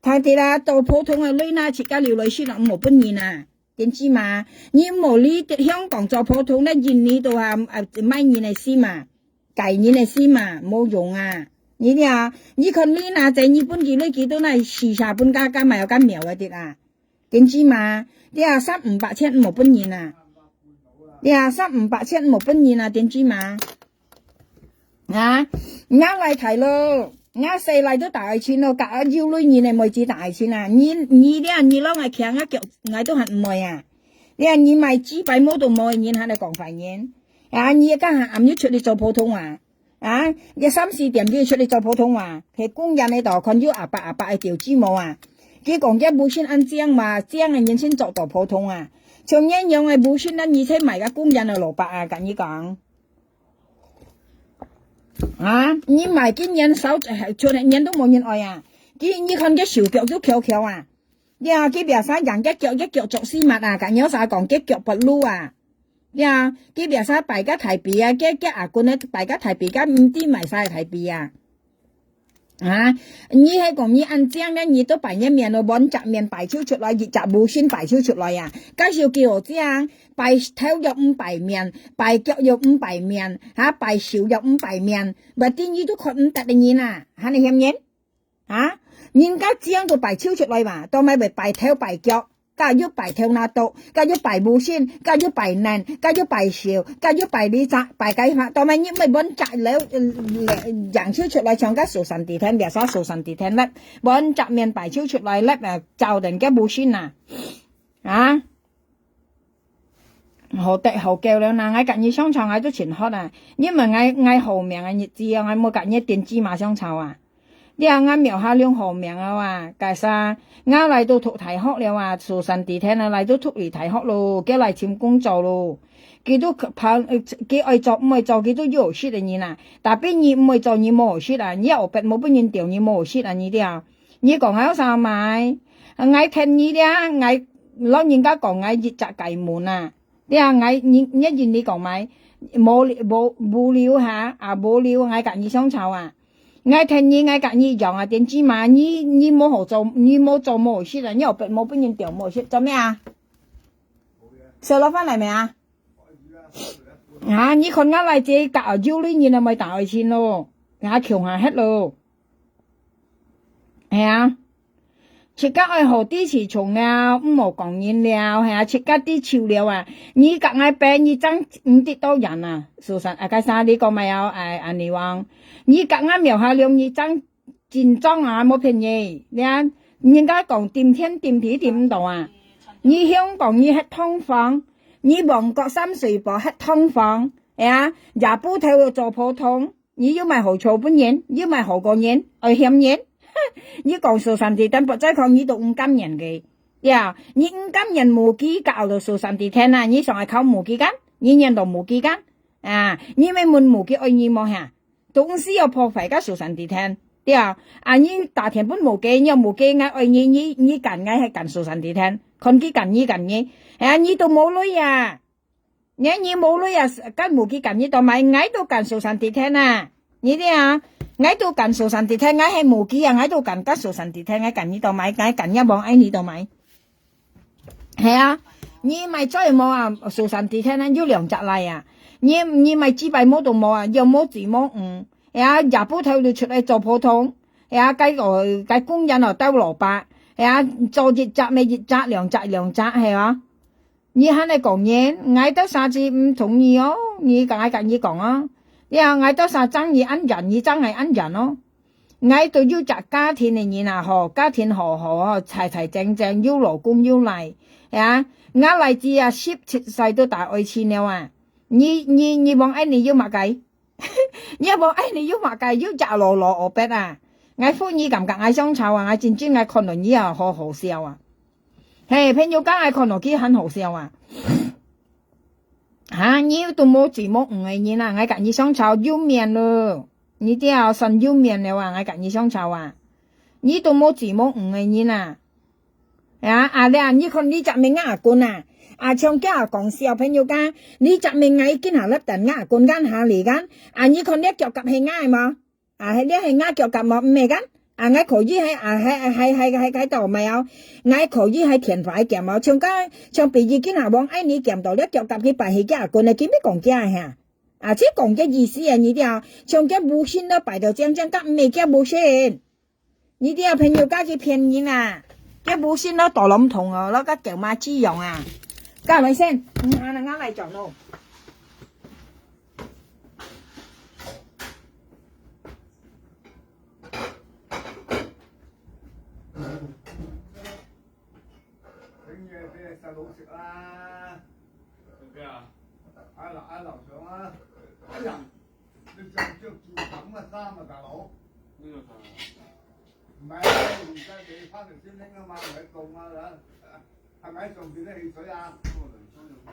大啲啦，到普通个鐳啦，自家流淚食啦，無本人啊。點知嘛？你無理香港做普通，該印尼都還，啊，賣人个心嘛，改人个心嘛，無用啊！你聽啊，你看你那在日本幾類幾多那四十分加加埋有加秒个的啊！點知嘛？你啊，三五百千無分人啊！你啊，三五百千無分人啊！點知嘛？ 啊，𠊎來大陸，𠊎細倈都大愛情咯，甲𠊎有鐳人个妹子大愛情啊！你你這你摎𠊎徛，𠊎腳，𠊎都還毋會啊！你啊，你買幾百毛都無个人還來講壞人啊！你家下暗夜出去做普通啊？啊，你三四點就出去做普通啊？去公園个度看有阿伯阿伯个吊子無啊？佢講這無線恁靚嘛，靚个人先做到普通啊！像恁樣个無線，恁你去買个公園个蘿蔔啊，甲你講。 啊，你買今年少，出年都無人愛啊！佢你看佢手腳都翹翹啊！呀，佢biasa樣，一腳一腳著死物啊，甲你啥講，一腳不如啊！呀，佢biasa拜个大髀啊，佢佢阿公个拜个大髀，甲毋知買啥个大髀啊！啊，你係講你恁靚个，你都拜一面咯，半隻面拜手出來，一隻無線拜手出來啊！介紹幾好靚， 拜頭又毋拜面，拜腳又毋拜面，哈，拜手又毋拜面，berarti你都看毋得个人啊，還係嫌人？啊，人家靚都拜手出來嘛，做麼會拜頭拜腳，甲又拜頭那到，甲又拜無線，甲又拜面，甲又拜手，甲又拜里隻，拜該下，做麼你毋會分隻了，呃，揚手出來像个手上地天，biasa手上地天咧，分隻面拜手出來咧，呃，照等个無線啊，啊。 好得好夠了啦，𠊎甲你相吵，𠊎都盡渴啊！因為𠊎𠊎好命个日子啊，𠊎無甲你點芝麻相吵啊！你啊，𠊎廟下兩好命啊哇！該啥，𠊎來到讀大學了啊，蘇珊地天啊，來到讀理大學咯，佢來尋工作咯。佢都怕，佢愛做毋愛做，佢都有識个人啊！Tapi你毋愛做，你無好識啊！你後壁無分人調，你無好識啊！你知啊？ 你講𠊎有啥買？𠊎跈你咧，𠊎老人家講𠊎一隻界門啊！你啊，𠊎你你認你講買，無無無聊哈，啊無聊，𠊎甲你相吵啊！𠊎跈你，𠊎甲你講啊，點知嘛？你你無好做，你無做無好食啊！你後壁無分人調無好食，做咩啊？食落飯來未啊？啊！你看𠊎來這甲有鐳人啊，毋會打愛情咯，𠊎窮下忒咯。 係啊，自家愛好知自重了，毋好講人了，係啊，自家知醜了啊！你甲𠊎比，你正毋得到人啊！蘇珊，啊，該啥你講麼个啊？哎，恁呢講，你甲𠊎廟下兩，你正緊張啊，無騙你！你看，人家講頂天頂地頂毋到啊！你香港你係通房，你旺角深水埗係通房，係啊，也不頭做普通。 你又毋係好做分人，又毋係好過人，愛嫌人。你講蘇珊地天，不再講你都毋甘願个。呀，你毋甘願無機搞到蘇珊地天啊！你想愛靠無機間？你願到無機間？啊，你愛問無機愛你無哈？都毋使要破壞个蘇珊地天，對啊！啊，你打電分無機，你要無機，𠊎愛你，你你揀𠊎係揀蘇珊地天，看佢揀你揀你，哎呀，你都無鐳啊！ 你你無鐳啊，該無機揀你到買，𠊎都揀蘇珊地天啊！你知啊，𠊎都揀蘇珊地天，𠊎係無機啊，𠊎都揀該蘇珊地天，𠊎揀你到買，𠊎揀一望愛你到買。係啊，你買最無啊，蘇珊地天啊，有兩隻來啊！你你買幾百毛都無啊，又無子無女，係啊，也不頭就出來做普通，係啊，該個該工人哦，鬥蘿蔔，係啊，做一隻咩一隻，兩隻兩隻，係啊。 你還來講人，𠊎兜儕子毋同意哦，你甲𠊎甲你講哦，呀，𠊎兜儕爭你恁遠，你爭𠊎恁遠哦。𠊎都有隻家庭个人啊，吼，家庭好好哦，齊齊整整，有老公有倈，呀，𠊎倈子啊，十七歲都打愛情了啊，你你你望恁呢有麼个？ 你無愛你又麼个又假羅羅哦bet啊！𠊎呼你敢甲𠊎相吵啊！𠊎真正𠊎看到你啊，好好笑啊！嘿，朋友，敢𠊎看到佢很好笑啊！哈，你都無子無女个人啊！𠊎甲你相吵有面咯，你這算有面了啊！𠊎甲你相吵啊！你都無子無女个人啊！ 啊，啊，這，你看你隻面啊，阿公啊，啊，像佢講小朋友講，你隻面𠊎今下粒等啊，阿公間下嚟間，啊，你看這腳甲係𠊎無？啊，這係𠊎腳甲無？毋係間？啊，𠊎可以係，啊，係，係，係，係，係到無哦？𠊎可以係電話个鍵哦，像該，像比如今下王愛你鍵到了，腳踏去擺去个阿公个，佢乜講價吓？啊，這講个意思啊，你知啊？像个無線都擺到正正，該毋係个無線。你知啊，朋友家去騙人啊，个無線都到攏痛哦，那個狗媽雞樣啊。該位先，嗯，啊，那我來轉咯。 整嘢畀你細佬食啦。做咩啊？阿劉，阿劉想啊，哎呀，你着，着件咁嘅衫啊，大佬。呢個就係。唔係啊，而家你翻嚟先拎啊嘛，唔係凍啊，係咪喺上邊啲汽水啊？呢個涼水有冇？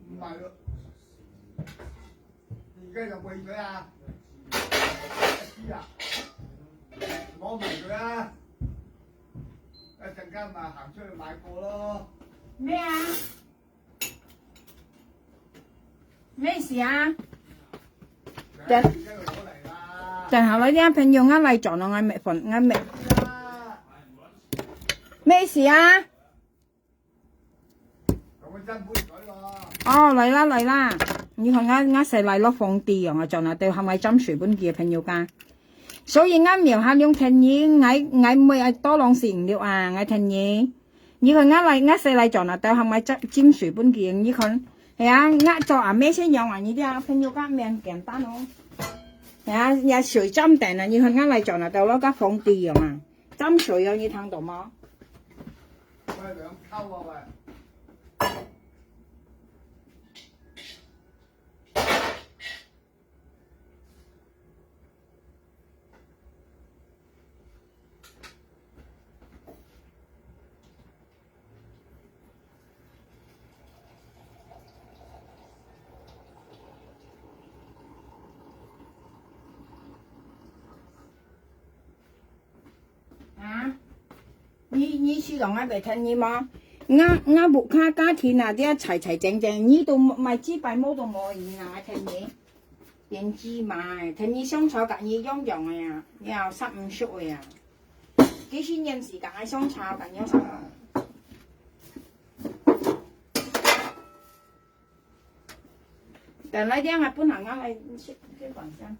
唔係咯。 而家有冇汽水啊？一支啊？攞埋佢啊！一陣間咪行出去買過咯。咩啊？咩事啊？等，等下來，這朋友，𠊎來轉咯，𠊎乜，𠊎乜。咩事啊？ 哦，來啦，來啦。你看𠊎，𠊎先來落放啲哦，𠊎轉下兜喊𠊎斟水分佢个朋友家。所以𠊎廟下兩天你，𠊎，𠊎妹愛多浪時唔了啊，𠊎天你。你看𠊎來，𠊎先來轉下兜喊𠊎斟，斟水分佢，你看，係啊，𠊎做阿妹先用啊，你這朋友家面簡單哦。係啊，也水斟等啊，你看𠊎來轉下兜落个放啲用啊，斟水哦，你聽到無？ 喂，兩溝啊，喂。啊？你，你試過𠊎袂聽你無？𠊎，𠊎屋下家庭啊，這齊齊整整，你都買幾擺毛都無，你哪會聽你？電子嘛，聽你香草佮你樣樣个呀，你要三五十个呀。幾十年時間个香草佮你有啥？ 等來點啊，本來𠊎來食，食飯先。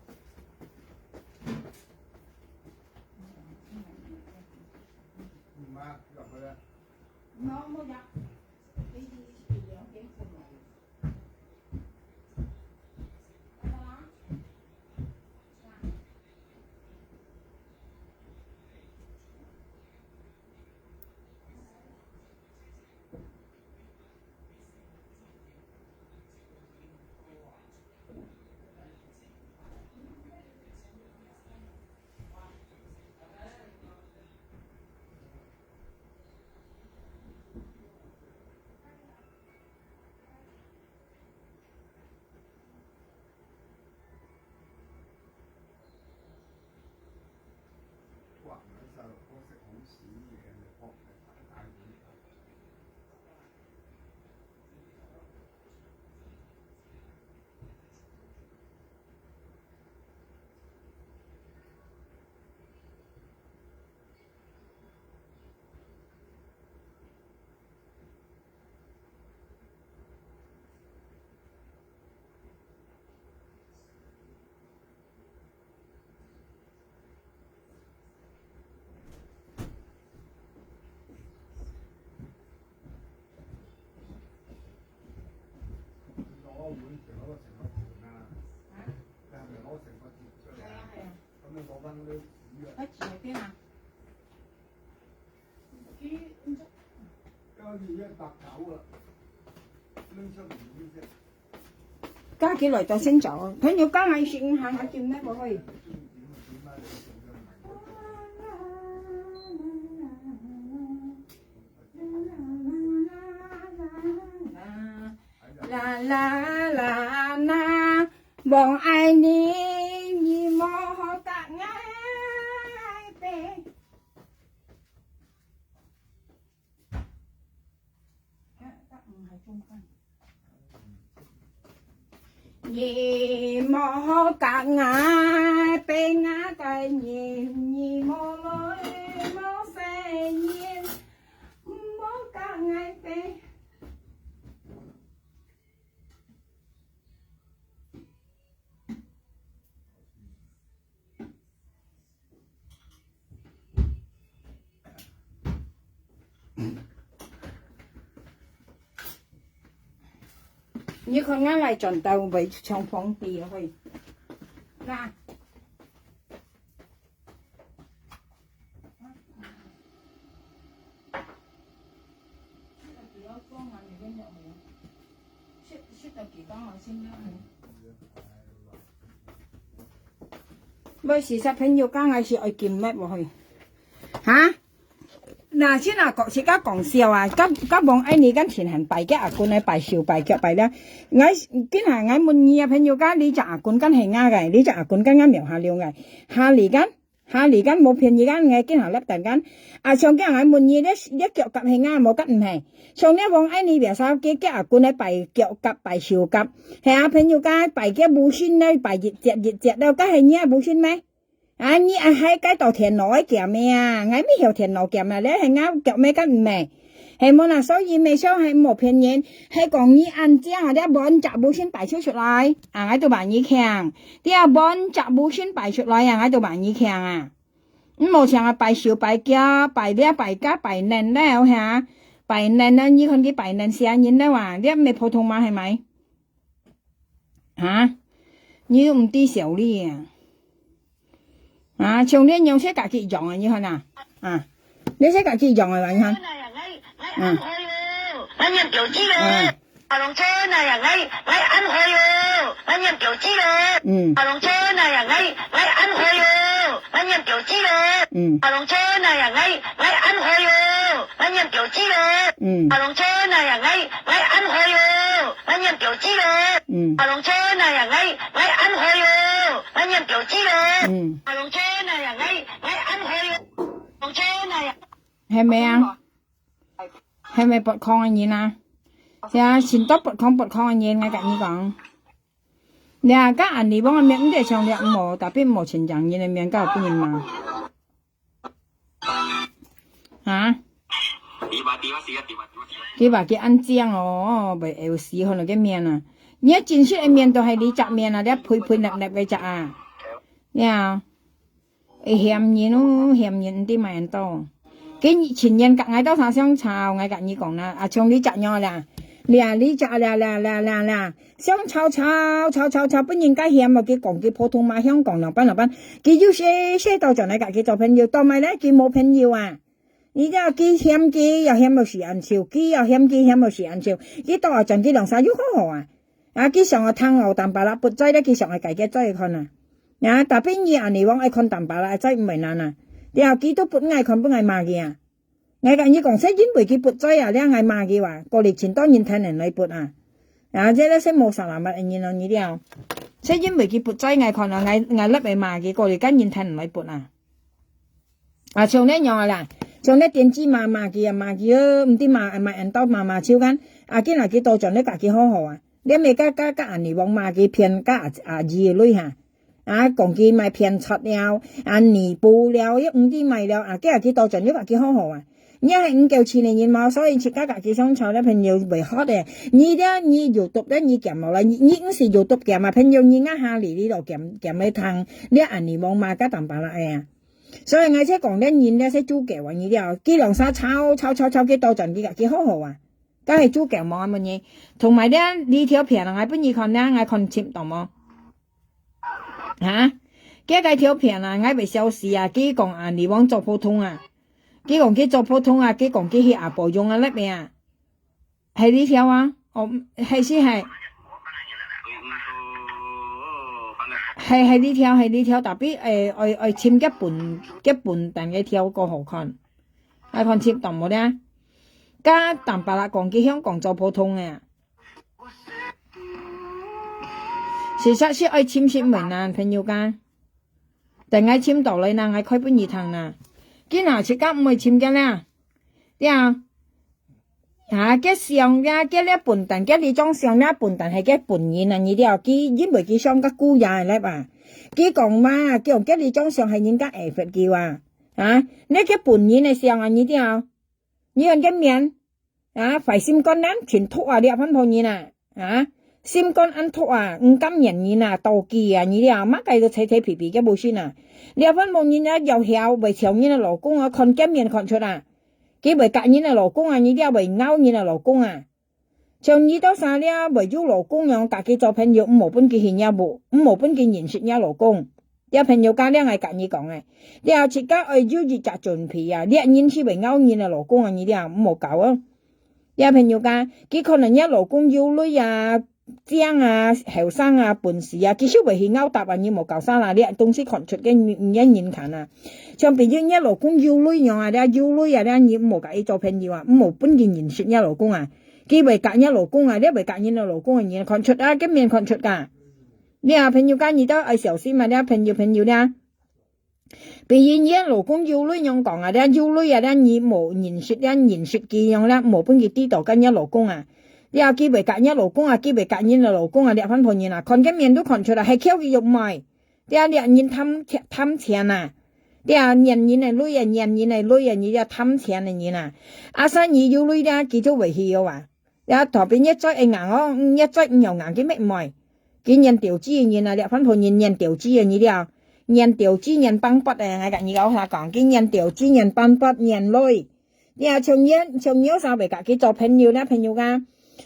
家己來到先走，朋友家下先行下見呢，可以。啦啦啦啦，望爱你，你莫好搭爱呗。 你你莫好甲𠊎，分𠊎个人，你莫來莫細人，莫甲𠊎分。 你看𠊎來轉到位長風地去。那。喂，是小朋友，剛開始愛金乜無去？哈？ 那先啊，講，自家講笑啊，甲，甲王愛你敢情願拜个阿公个拜手拜腳拜了。𠊎，今下𠊎問你啊，朋友，甲你隻阿公敢係𠊎个，你隻阿公敢𠊎廟下龍个，下里敢，下里敢無便宜敢，𠊎今下粒等敢。啊，像今下𠊎問你，你，你腳甲係𠊎無甲毋係？像你王愛你廟下个，个阿公个拜腳甲拜手甲，係啊，朋友，甲拜个無信呢，拜一節一節了，甲係你个無信咩？ 啊，你啊，係該到電腦个game个啊，𠊎乜曉電腦game啊，你係𠊎game个敢毋係？係無啦，所以咪想係無騙人，係講你恁樣啊，你搬隻無線擺出出來，啊，𠊎都話你強，你啊搬隻無線擺出來啊，𠊎都話你強啊。你無像啊，擺手擺腳，擺了擺甲擺嫩了哈，擺嫩了，你看佢擺嫩死人了啊，你毋係普通話係咪？ 哈？你又毋知笑你啊？啊，像你樣式家己養啊，你看啊？啊，你識家己養啊，你看？啊。啊。嗯。嗯。 嗯。嗯。係無啊？係無發狂个人啊？係啊，盡多發狂發狂个人，𠊎甲你講。你啊，甲恁樣講个面，毋得像你無，tapi無親像人个面，甲有分人罵。 哈？佢話佢恁樣哦，袂會死，看到个面啊。你真實个面都係你隻面啊，你肥肥粒粒个隻啊。呀，會嫌人哦，嫌人毋知買恁多。佢情願甲𠊎到啥相吵，𠊎甲你講啦，啊，像你隻樣啦，啦，你隻啦啦啦啦啦， 相吵吵吵吵吵，分人家嫌哦，佢講佢普通話，香港老闆老闆，佢又識識到轉來甲佢做朋友，到尾咧佢無朋友啊。你知道佢嫌佢又嫌到死恁臭，佢又嫌佢嫌到死恁臭，佢到後轉佢兩儕又好好啊。啊，佢想愛聽我淡白啦，不在咧，佢想愛改个在看啊。啊，tapi你啊，你往愛看淡白啦，在毋係難啊。了，佢都不愛看，不愛罵佢啊。 𠊎甲你講，係因為佢不在啊，了𠊎罵佢啊，過來盡多人聽人來不啊。啊，這个係無salamat个人哦，你了。係因為佢不在，𠊎看啊，𠊎，𠊎立个罵佢，過來甲人聽人來不啊。啊，像恁樣啊啦，像恁電子罵罵佢啊，罵佢哦，毋知罵，罵恁多罵罵手間，啊，今日佢倒轉來甲佢好好啊。 你毋係甲，甲，甲恁樣往罵佢騙甲阿，阿姨个鐳哈？啊，講佢賣騙賊了，啊，尼布了，又毋知賣了，啊，佢啊，佢倒轉又甲佢好好啊。你係毋夠錢个人嘛，所以自家甲佢相吵，你朋友袂好个。你了，你YouTube了，你減無啦，你，你毋係YouTube減啊，朋友，你硬下哩，你都減，減个糖，你恁樣往罵甲淡白啦，哎呀。所以𠊎才講，你人了，係豬狗啊，你了，佢兩儕吵，吵，吵，吵，佢倒轉，佢甲佢好好啊。 該係豬狗無啊，問你。同埋咧，這條片啊，𠊎分你看咧，𠊎看清楚無？哈？該个條片啊，𠊎會笑死啊！佢講啊，你往做普通啊，佢講佢做普通啊，佢講佢係阿婆用啊，那邊啊，係這條啊？哦，係是係，係係這條，係這條，tapi誒，愛愛尋个本个本單个條較好看，愛看清楚無咧？ 甲淡白啦講，佢香港做普通个啊。事實係愛尋新聞啊，朋友家。等𠊎尋到來啦，𠊎開分你聽啦。今下自家毋會尋个啦。對啊。啊，該上呀，該這笨蛋，該里長上呀笨蛋，係該笨人啊，你了，佢因為佢上个姑爺个lab啊，佢講嘛，佢講該里長上係人家愛罰佢啊，啊，你該笨人个上啊，你了，你看該面，啊，壞心肝啊，盡毒啊，這番婆人啊，啊，心肝恁毒啊，毋甘願人啊，妒忌啊，你了，麼个都扯扯皮皮个無信啊，這番婆人啊，要曉會搶人个老公啊，看該面看出啊，佢會割人个老公啊，你了會咬人个老公啊。 像你兜儕了會有老公樣，佮佢做朋友，毋好分佢去若屋，毋好分佢認識若老公。這朋友家了𠊎佮你講个，了自家愛有一隻準備啊，這人去會咬人个老公啊，你了毋好搞哦。這朋友家，佢可能若老公有鐳啊、靚啊、後生啊、本事啊，佢就會去咬搭啊，你莫搞啥啦，這東西看出个人，人看啊。像比如若老公有鐳樣啊，這有鐳啊，這你毋好佮佢做朋友啊，毋好分佢認識若老公啊。 佢會割若老公啊，這會割人个老公啊，你看出啊，該面看出啊。這朋友家你兜愛小心啊，這朋友朋友這。比如若老公有鐳樣講啊，這有鐳啊，這你無認識，這認識佢樣這，無分佢知道該若老公啊。這佢會割若老公啊，佢會割人个老公啊，這番婆人啊，看該面都看出啊，係翹佢肉妹。 這這人貪貪錢啊，這拈人个鐳啊，拈人个鐳啊，你這貪錢个人啊。啊，生意有鐳了，佢就會曉啊。這頭邊一嘴會硬哦，一嘴毋曉硬，佢乜毋會。佢拈投資个人啊，這番婆人拈投資个你了，拈投資拈幫筆个，𠊎佮你講下講，佢拈投資拈幫筆拈鐳。 這像你像你有儕會佮佢做朋友咧，朋友啊，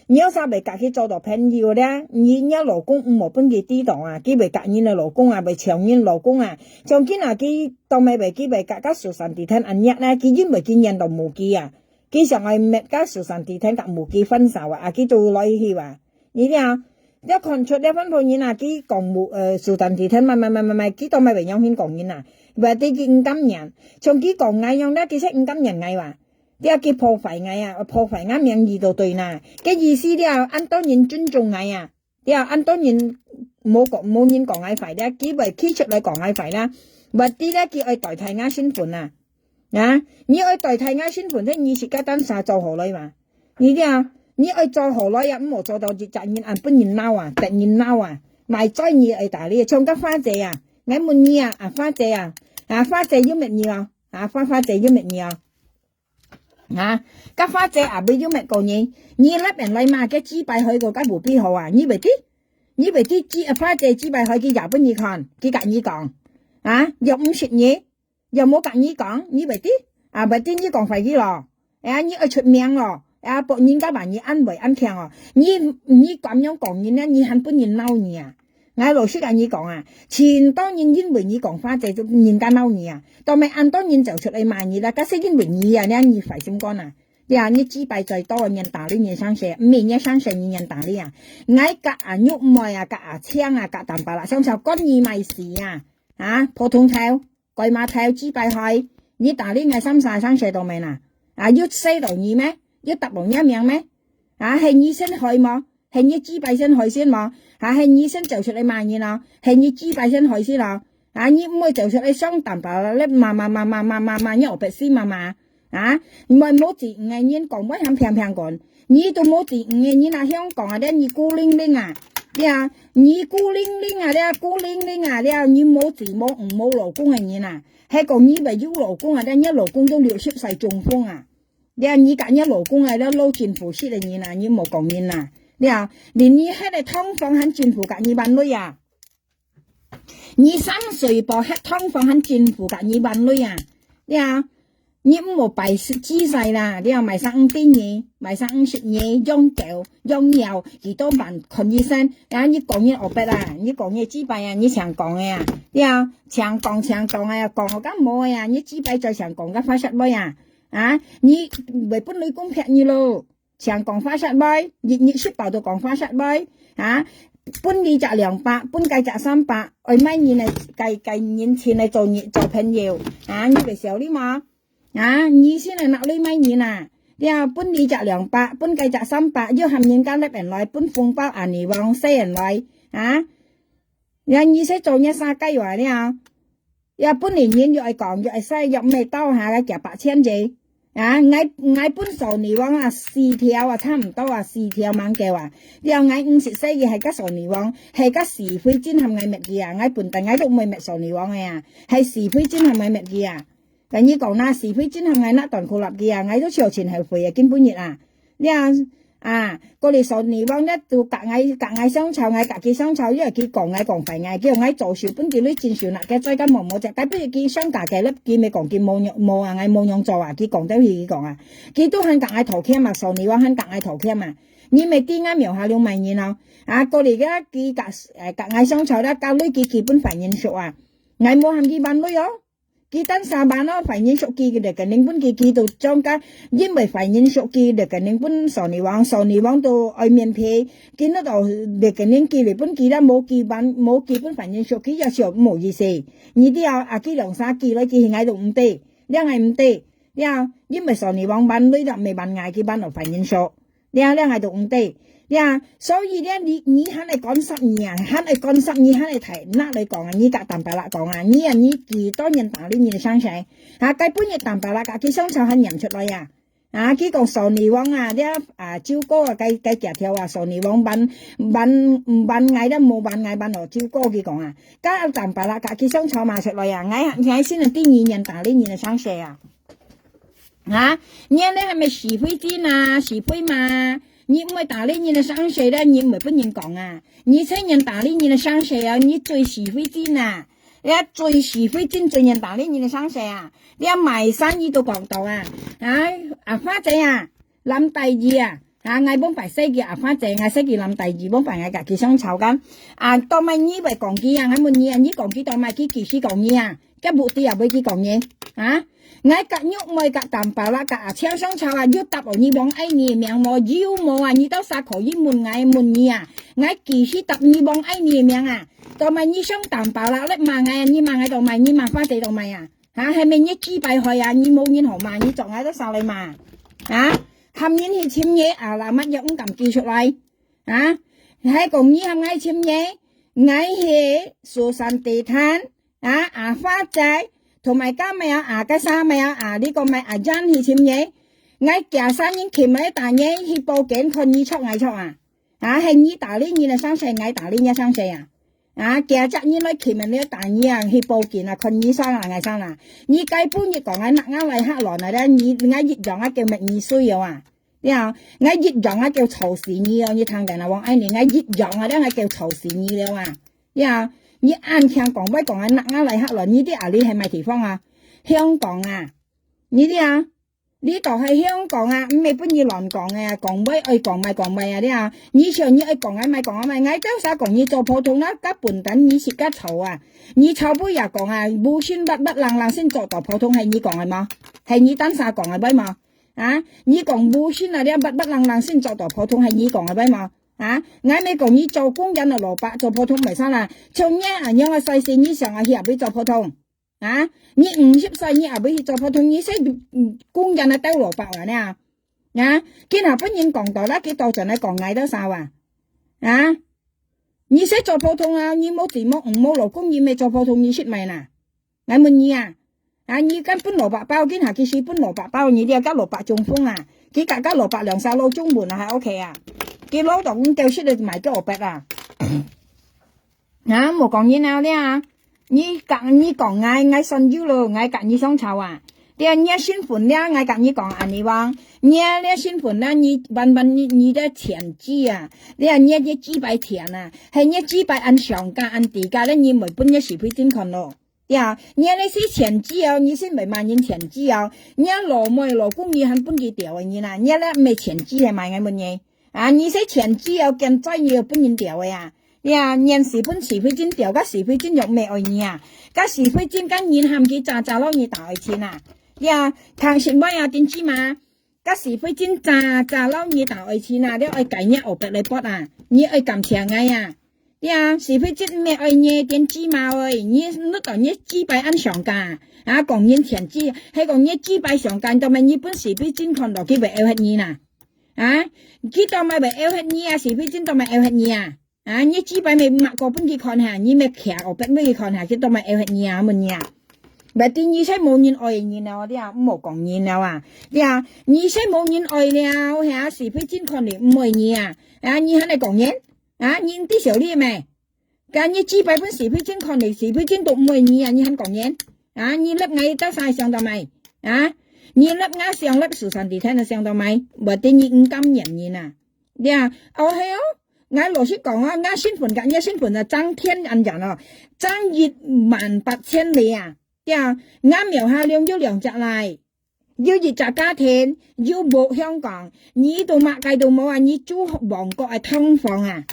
你有儕會佮佢做到朋友咧，你若老公毋好分佢知道啊，佢會割人个老公啊，會搶人老公啊。像今啊，佢當尾會佢會佮佮Susan Titen恁樣咧，佢因為佢拈到無佢啊，佢想愛搣佮Susan Titen佮無佢分手啊，啊，佢就來去啊。 你了，這看出這番婆人啊，佢講無，呃，Susan Titen，慢慢慢慢慢，佢當尾會仰形講人啊，berarti佢毋甘願。像佢講𠊎樣咧，其實毋甘願𠊎哇。這佢破壞𠊎啊，破壞𠊎名譽就對啦。該意思了，恁多人尊重𠊎啊，了，恁多人無講，無人講𠊎壞了，佢會企出來講𠊎壞啦。Berarti咧，佢愛代替𠊎身份啊。 啊，你愛代替𠊎身份，你自家單儕做好來嘛？你這，你愛做好來啊，毋好做到一隻人恁分人惱啊，得人惱啊。賣嘴你愛打理，像該花姐啊，𠊎問你啊，啊，花姐啊，啊，花姐有搣你哦？啊，花花姐有搣你哦？啊，該花姐啊，毋有搣過你，你那邊來嘛，該雞排開過該無比好啊，你會知？你會知雞，啊，花姐雞排開佢也分你看，佢佮你講，啊，又毋識你。 又無佮你講，你會知？啊，會知你講壞佢咯。哎呀，你愛出名咯。哎呀，別人家話你恁會恁強哦。你，你恁樣講人呢，你還分人惱你啊？𠊎老實佮你講啊，盡多人因為你講花姐就人家惱你啊。當尾恁多人走出來罵你啦，該係因為你啊，你，你壞心肝啊。呀，你雞排嘴多，人打理你生事，毋係你生事，你人打理啊。𠊎佮阿玉妹啊，佮阿青啊，佮淡白啦，想想關你麼事啊？啊，普通頭。 該馬頭雞排害，你打理𠊎三儕生事到咩啦？啊，有使到你咩？有搭到若名咩？啊，係你先害無？係你雞排先害先無？啊，係你先走出來罵人咯？係你雞排先害先咯？啊，你毋會走出來上淡薄咧，罵罵罵罵罵罵罵，你有別事罵罵？啊，毋會無知毋个人講話還平平講， 你都無知，你，你那香港啊，這你孤零零啊，這啊，你孤零零啊，這孤零零啊，這你無知無女無老公个人啊，係講你會有老公啊，這你老公都六十歲中風啊，這你佮你老公啊，這老政府識个人啊，你莫講人啊，這啊，連你歇个通房還政府佮你還鐳啊。 你生水啵歇通房還政府佮你還鐳啊？這啊，你毋好擺姿勢啦，這啊，買生五十年，買生五十年，養狗，養貓，幾多萬看醫生，啊，你講人惡白啊，你講人雞排啊，你淨講个啊，這啊，淨講淨講个啊，講好甲無个啊，你雞排再淨講甲發洩尾啊，啊，你會分雷公劈你咯。 淨講花煞尾，日日食飽都講花煞尾，啊，分你隻兩百，分該隻三百，愛買人來，該，該人情來做你，做朋友，啊，你會笑你無？啊，你先來拿鐳買人啊，了，分你隻兩百，分該隻三百，又喊人家入人來，分紅包啊，你往細人來，啊，了，你先做你三個月了。 也本來人又愛講，又愛使，又毋係到下个幾百千隻。啊，𠊎𠊎分索尼王啊，四條啊，差毋多啊，四條吂夠啊。了𠊎五十歲个係甲索尼王，係甲徐慧珍喊𠊎搣佢啊，𠊎笨蛋𠊎都毋會搣索尼王个啊，係徐慧珍喊𠊎搣佢啊。甲你講啦，徐慧珍喊𠊎拿短褲立佢啊，𠊎都笑盡後悔啊，今晡日啊。了啊，過來索尼王了，就甲𠊎甲𠊎相吵，𠊎甲佢相吵，因為佢講𠊎講壞𠊎，叫𠊎左手分佢鐳，正手拿佢，再甲毛毛隻，該不如佢相打佢了，佢咪講佢無樣無啊，𠊎無樣做啊，佢講到去佢講啊，佢都還甲𠊎道歉嘛，索尼王還甲𠊎道歉嘛，你咪知𠊎廟下了麼人哦，啊，過來个佢甲誒甲𠊎相吵了，甲鐳佢寄分犯人宿啊，𠊎無喊佢還鐳哦。 佢單儕還哦，犯人宿寄个rekening分佢，佢都將个，因為犯人宿寄个rekening分索尼王，索尼王都愛面皮，佢拿到rekening寄來分佢啦，無寄還無寄分犯人宿，佢也笑無意思。你知啊，啊佢兩儕寄來寄去，𠊎都毋知，了𠊎毋知，了因為索尼王還鐳了，毋係還𠊎，佢還到犯人宿。 了了，𠊎都毋知。了，所以了，你你還愛講十年啊，還愛講十年，還愛提拿來講啊，你甲Tampalak講啊，你啊，你幾多年打理你的傷勢？啊，該本日Tampalak甲佢相吵還念出來啊。啊，佢講索尼王啊，了啊，周哥啊，該該幾條啊，索尼王還還還𠊎了，無還𠊎還哦，周哥佢講啊，甲Tampalak甲佢相吵罵出來啊，𠊎𠊎先係第二年打理你的傷勢啊。 啊，你恁呢還毋係徐慧珍啊，徐慧嘛？你毋會打理你的傷勢了，你毋會分人講啊？你才人打理你的傷勢啊，你追徐慧珍啊？你追徐慧珍，追人打理你的傷勢啊？你買衫你都講到啊？啊，阿花姐啊，林大義啊，啊，𠊎往擺洗佢阿花姐，𠊎洗佢林大義，往擺𠊎甲佢相吵緊。啊，到尾你會講佢啊？𠊎問你啊，你講佢到尾，佢幾時講你啊？ 該目的也毋會去講你，啊？𠊎甲玉妹甲Tampalak甲阿青相吵啊，有答哦，你王愛你个名無？有無啊？你到啥可以問𠊎問你啊？𠊎幾時答你王愛你个名啊？到尾你想Tampalak咧罵𠊎啊？你罵𠊎到尾，你罵花姐到尾啊？啊？係毋係你雞排害啊？你無人好罵，你做𠊎到啥來罵？啊？喊人去尋你啊？Alamat也毋敢寄出來，啊？還講你喊𠊎尋你，𠊎係Susan地攤。 啊，阿花姐，同埋加咩啊，啊，該啥咩啊，啊，你講咩啊，Jan去尋你，𠊎幾下人去買打你，去報警看你著𠊎著啊？啊，係你打理你个傷勢，𠊎打理你个傷勢啊？啊，幾下隻人來去買你打你啊，去報警啊，看你傷啊，𠊎傷啊？你該本日講𠊎拿𠊎來嚇亂啊，你𠊎一樣啊，叫搣你衰哦啊！ 呀，𠊎一樣啊，叫吵死你哦！你聽見啊，王愛你，𠊎一樣啊，這𠊎叫吵死你了啊！呀，你恁聽講，會講啊，拿𠊎來嚇亂，你知啊，你係麼地方啊？香港啊！你知啊？你都係香港啊，毋係分你亂講个啊，講會愛講咪講咪啊，你啊！你想你愛講啊，咪講啊咪，𠊎兜啥講你做普通啊，甲笨蛋你自家吵啊！你吵尾也講啊，無心白白冷冷先做到普通，係你講个無？係你單儕講个會無？ 啊，你講無心啊，這白白冷冷先做到普通，係你講个會無？啊，𠊎毋係講你做工人个蘿蔔做普通袂使啦，像你恁樣个歲數，你想啊去哪位做普通？啊，你五十歲你哪位去做普通？你係工人个兜蘿蔔啊呢？啊，今下分人講到啦，佢倒轉來講𠊎兜啥啊？啊，你係做普通啊，你無子無女無老公，你毋係做普通，你食麼啦？ 𠊎問你啊，啊，你敢分蘿蔔包，今下佢係分蘿蔔包，你這个蘿蔔中風啊，佢甲个蘿蔔兩儕摎中文啊，還OK啊？佢摎到五九七个買个蘿蔔啊？啊，無講人啊，這啊，你甲你講𠊎，𠊎算有咯，𠊎甲你相吵啊。這你个身份這，𠊎甲你講，恁呢話，你个身份這，你問問你你个錢資啊，這你个幾擺錢啊，係你幾擺恁上架恁低價咧，你毋會分你是非正看咯。 呀，你這係錢資哦，你先毋係罵人錢資哦。你老妹老公你還分佢釣个人啊，你這毋係錢資係麼个問你？啊，你係錢資哦，現在你又分人釣个啊。呀，人是分是非正釣，甲是非正又毋係愛你啊，甲是非正甲人喊佢詐詐摎你打愛情啊。呀，聽識無啊，丁姊嘛？ 甲是非正詐詐摎你打愛情啊，了愛改你後壁來搏啊，你愛感謝𠊎啊。呀，是非正毋係愛你點雞毛欸，你摎到你雞排恁上架啊，講人錢資，係講你雞排上架，到尾你分是非正看到佢會yêu忒你啦。啊，佢到尾會yêu忒你啊，是非正到尾yêu忒你啊。 啊，你雞排毋係抹過分佢看下，你毋係徛後壁分佢看下，佢到尾yêu忒你啊，問你啊。Berarti你係無人愛个人了，對啊，毋好講人了啊，對啊，你係無人愛了，係啊，是非真看你毋愛你啊，啊，你還來講人？啊，人知曉你咩？該你幾百分是非真看你，是非真都毋愛你啊，你還講人？啊，你立𠊎到啥想到咩？啊，你立𠊎想立樹山地天的想到咩？Berarti你毋甘願人啊，對啊，哦，係哦，𠊎老實講啊，𠊎身份跟你身份啊，爭天恁遠哦，爭一萬八千里啊。 對啊，𠊎廟下龍有兩隻倈，有一隻家庭，有屋香港，你都麼个都無啊，你住旺角个通房啊，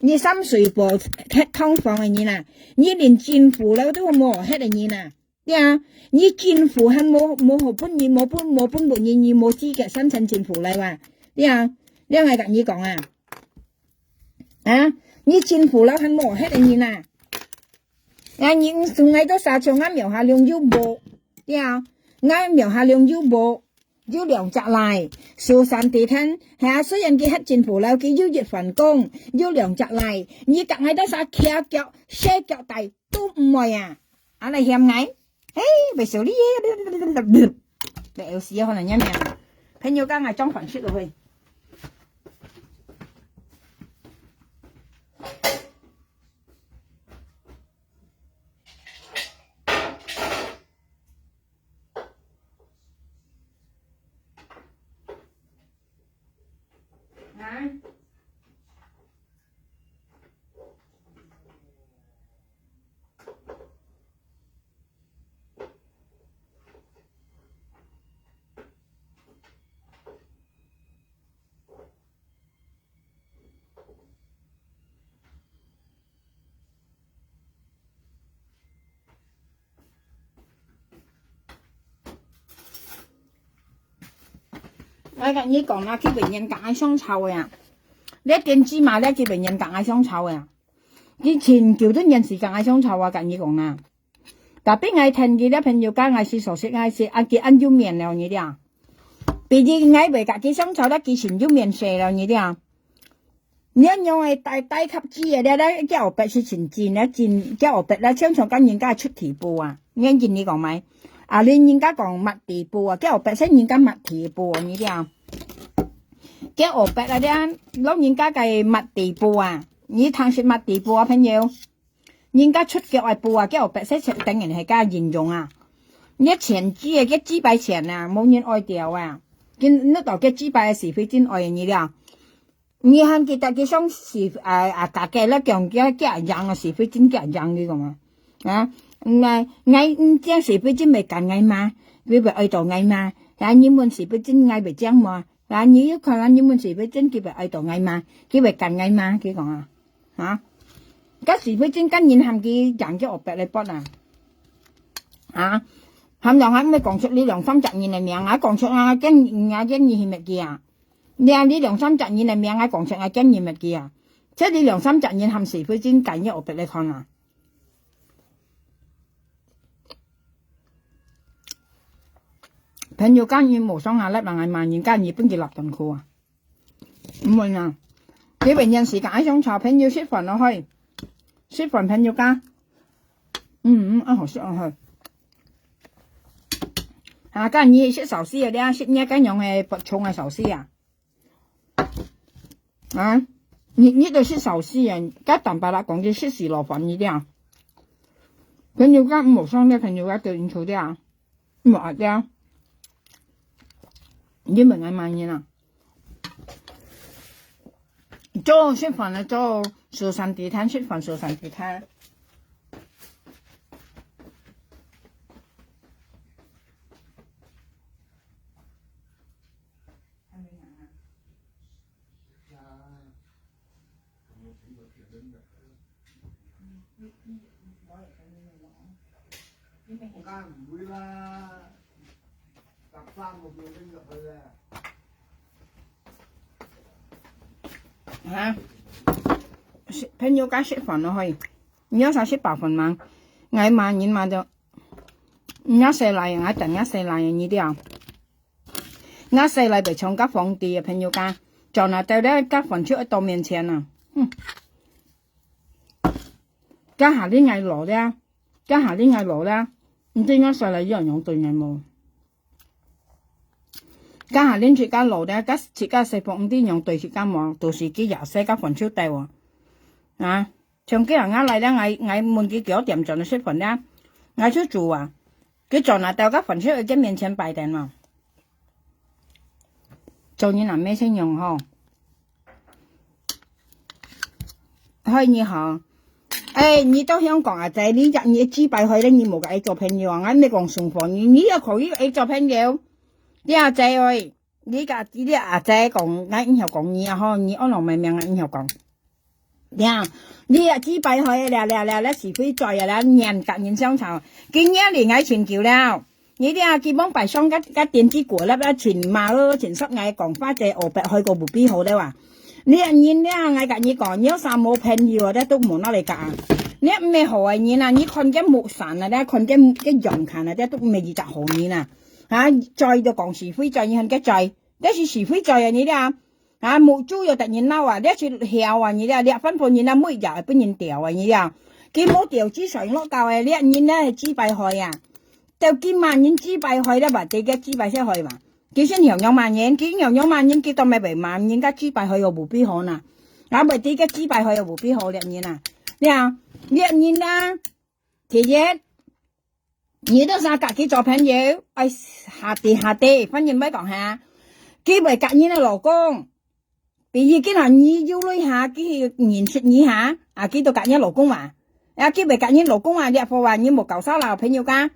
你深水埗歇通房个人啊，你連政府樓都無歇个人啊，對啊，你政府還無，無好分你，無分，無分分你，你無資格申請政府樓啊，對啊，這𠊎跟你講啊，啊，你政府樓還無歇个人啊。 啊，你毋送𠊎到啥場，𠊎廟下龍有屋，對啊，𠊎廟下龍有屋，有兩隻倈，樹山地天，係啊，雖然佢歇政府樓，佢有一份工，有兩隻倈，你甲𠊎到啥徛腳、洗腳底都毋愛啊，恁樣嫌𠊎，嘿，袂受理耶，袂有事可能一命，朋友間𠊎裝飯食落去。 𠊎甲你講啊，佢會人甲𠊎相吵个啊。你點知嘛？你佢會人甲𠊎相吵个啊。佢前久都人時甲𠊎相吵啊，甲你講啊。Tapi𠊎聽佢這朋友講，𠊎是所識，𠊎是啊，佢恁有面了你了。比如𠊎會甲佢相吵，了佢先有面勢了你了。 你仰會帶，帶級子个，你，你，佢後壁係真真个，真，佢後壁咧，常常甲人家出地步啊。你聽你講咩？啊，你人家講抹地步啊，佢後壁係人家抹地步啊，你聽。佢後壁啊，你，老人家个抹地步啊，你聽識抹地步啊，朋友？人家出腳个步啊，佢後壁係等人係加形容啊。你錢子个，佢幾百錢啊，無人愛掉啊。佢，你到佢幾百个是非真愛你了。 你喊佢帶佢上是，啊，啊，大家來講，佢，佢贏啊，是非真佢贏，你講啊。啊，𠊎，𠊎，嗯，這是非真會跟𠊎罵，佢會愛到𠊎罵。啊，你問是非真，𠊎會講嘛。啊，你有看啊，你問是非真，佢會愛到𠊎罵，佢會跟𠊎罵，佢講啊。啊，該是非真，該人喊佢贏，佢後壁來搏啊。啊，喊兩下，毋係講出你兩三隻人个名啊，講出啊，驚，啊，驚你係乜嘢啊？ 你啊，你兩三隻人个名，𠊎講出，𠊎驚人乜佢啊。這你兩三隻人含是非真，該你後壁來看啊。朋友間人無上下力，人愛罵人家，你分佢落斷褲啊。毋會啊，佢會認識个，愛相吵，朋友食飯咯，嘿。食飯朋友間。嗯，嗯，啊，好食，啊，好。啊，該你食壽司啊，你啊，食你該樣个不同个壽司啊？ 啊，你，你都食壽司啊，該坦白來講，你食死老飯你了。朋友間毋好上了，朋友間都應酬了，無愛了。你問𠊎罵人啊？做食飯啊，做樹山地攤，食飯樹山地攤。 啊，食，朋友間食飯咯，嘿。你有啥食飽飯嗎？𠊎罵人罵到，你細倈，𠊎等你細倈，你知啊？ 𠊎細倈會像个皇帝个朋友家，轉啊到了个飯就愛到面前啊。哼，該下你𠊎老了，該下你𠊎老了，毋知𠊎細倈仰樣對𠊎無？該下恁自家老咧，該自家細婆毋知仰對自家無？都係佢也細个分手掉啊！啊，像佢啊，𠊎來咧，𠊎𠊎問佢幾多點鐘食飯咧，𠊎就煮啊，佢轉啊到該分手个面前擺等啊，做人啊，毋係恁樣吼。 嗨，你好。哎，你到香港啊，在你家，你幾擺回來，你無个愛做朋友啊？𠊎毋係講送貨，你你也可以愛做朋友。你阿姐喂，你个你阿姐講，𠊎毋曉講你啊吼，你安到麼个名啊？毋曉講。呀，你啊幾擺回來了了了了，是非嘴啊了，年甲人相吵，今年你愛尋求了。 你這啊，基本擺上个个電子鼓粒啊，盡罵咯，盡煞𠊎講話，這烏白開个無必好了啊！你啊人了，𠊎甲你講，你有啥無朋友啊？這都無拿來講啊！你毋係好个人啊！你看个木山啊，你看个个陽看啊，這都毋係一隻好人啊！啊，嘴都講是非嘴，你看个嘴，這是是非嘴啊！你這啊， 啊，目珠又得人惱啊，這就曉啊，你這這番婆人啊，每日分人吊啊，你這。佢無吊子上落教欸，這人呢係幾擺害啊。吊佢罵人幾擺害了吧，這个幾擺先害嘛。佢先曉仰罵人，佢曉仰罵人，佢當然會罵人家幾擺害又無必好呐。啊，會這个幾擺害又無必好，這人啊。這啊，這人啊，第一， 你都想甲佢做朋友，愛下地下地，反正毋講哈。佢會甲你个老公，比如今下你有鐳下，佢認識你下，啊，佢都甲你老公嘛。啊，佢會甲你老公啊，這貨啊，你無搞啥啦，朋友家。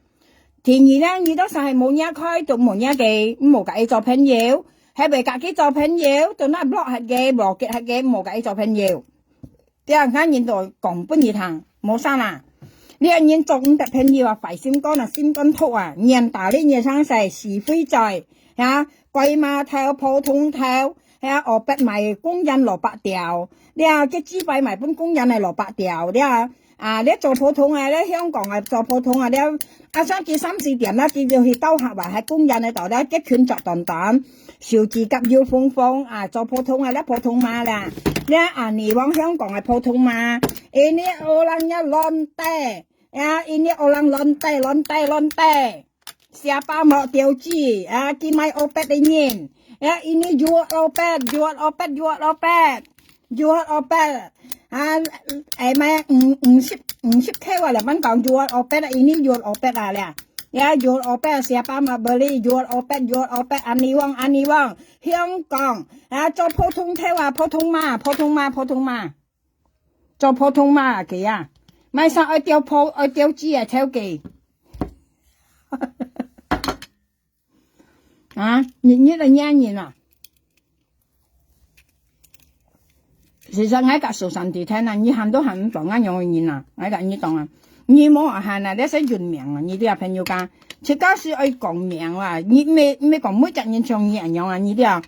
第二呢，你都想係無惹開，都無惹个，毋好甲佢做朋友。係會甲佢做朋友，都那block下个，block下个，毋好甲佢做朋友。 這下人都講分你聽，無啥啦。你个人做毋得朋友啊，壞心肝啊，心肝毒啊，年打你年生死，是非嘴，哈，鬼馬頭、普通頭，哈，烏白賣工人蘿蔔條，這个雞排賣分工人个蘿蔔條，這啊，你做普通个，你香港个做普通个，你啊，上至三四點啦，佢就去兜客話，喺工人个度咧，結裙着短短，手指甲油紅紅啊，做普通个，你普通嘛啦。 你啊，你往香港个普通嘛，ini orang-nya lonte，ya，ini orang lonte，lonte，lonte。Siapa mau 吊子啊，佢賣obat个人，ya，ini jual obat，jual obat，jual obat，jual obat。啊，哎，賣五五十五十K啊，兩萬港 jual obat，ini jual obat啊，了。Ya，jual obat，siapa mau beli，jual obat，jual obat，ani wong，ani wong。 香港啊，做普通頭啊，普通嘛，普通嘛，普通嘛，做普通嘛，佢啊，買衫愛吊普，愛吊子啊，超級。啊，日日个罵人啊。其實𠊎甲蘇珊地聽啊，你喊都喊毋到，𠊎仰个人啊，𠊎甲你講啊，你莫喊啊，你係認命啊，你這朋友家，自家係愛講命啊，你毋毋講每隻人像你恁樣啊，你這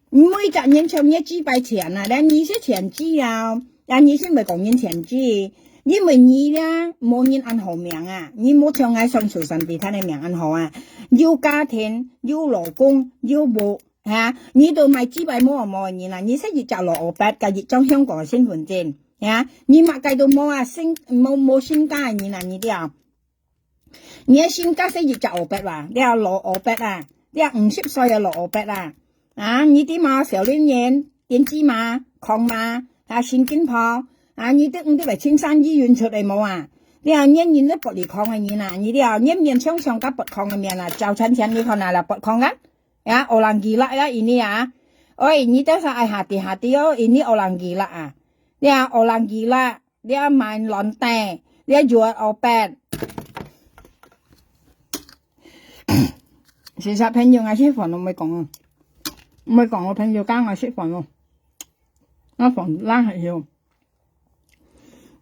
每隻人像你幾擺錢啊，連你係錢子啊，啊，你先毋講人錢子，因為你咧，無人恁好命啊，你無像𠊎上次上地攤个命恁好啊，有家庭，有老公，有屋，哈，你都賣幾擺無無人啊，你係一隻老阿伯，甲一張香港个身份證，哈，你麼个都無啊，身，無，無身家个人啊，你這。 你个性格係一隻烏白啊，你啊老烏白啊，你啊五十歲个老烏白啊，啊，你知嘛，小年人，電子嘛，狂嘛，啊，神經泡，啊，你都毋知來青山醫院出來無啊？你啊，年年都不離狂个人啊，你知啊，年年常常甲不狂个面啊，早餐前你看啊啦，不狂啊，啊，orang gila啊，ini啊，喂，你到時愛下地下地哦，ini orang gila啊，你啊，orang gila。 你愛買卵蛋，你愛jual obat。其實朋友，𠊎食飯都毋會講，毋會講，𠊎朋友講𠊎食飯咯，𠊎飯冷係喲。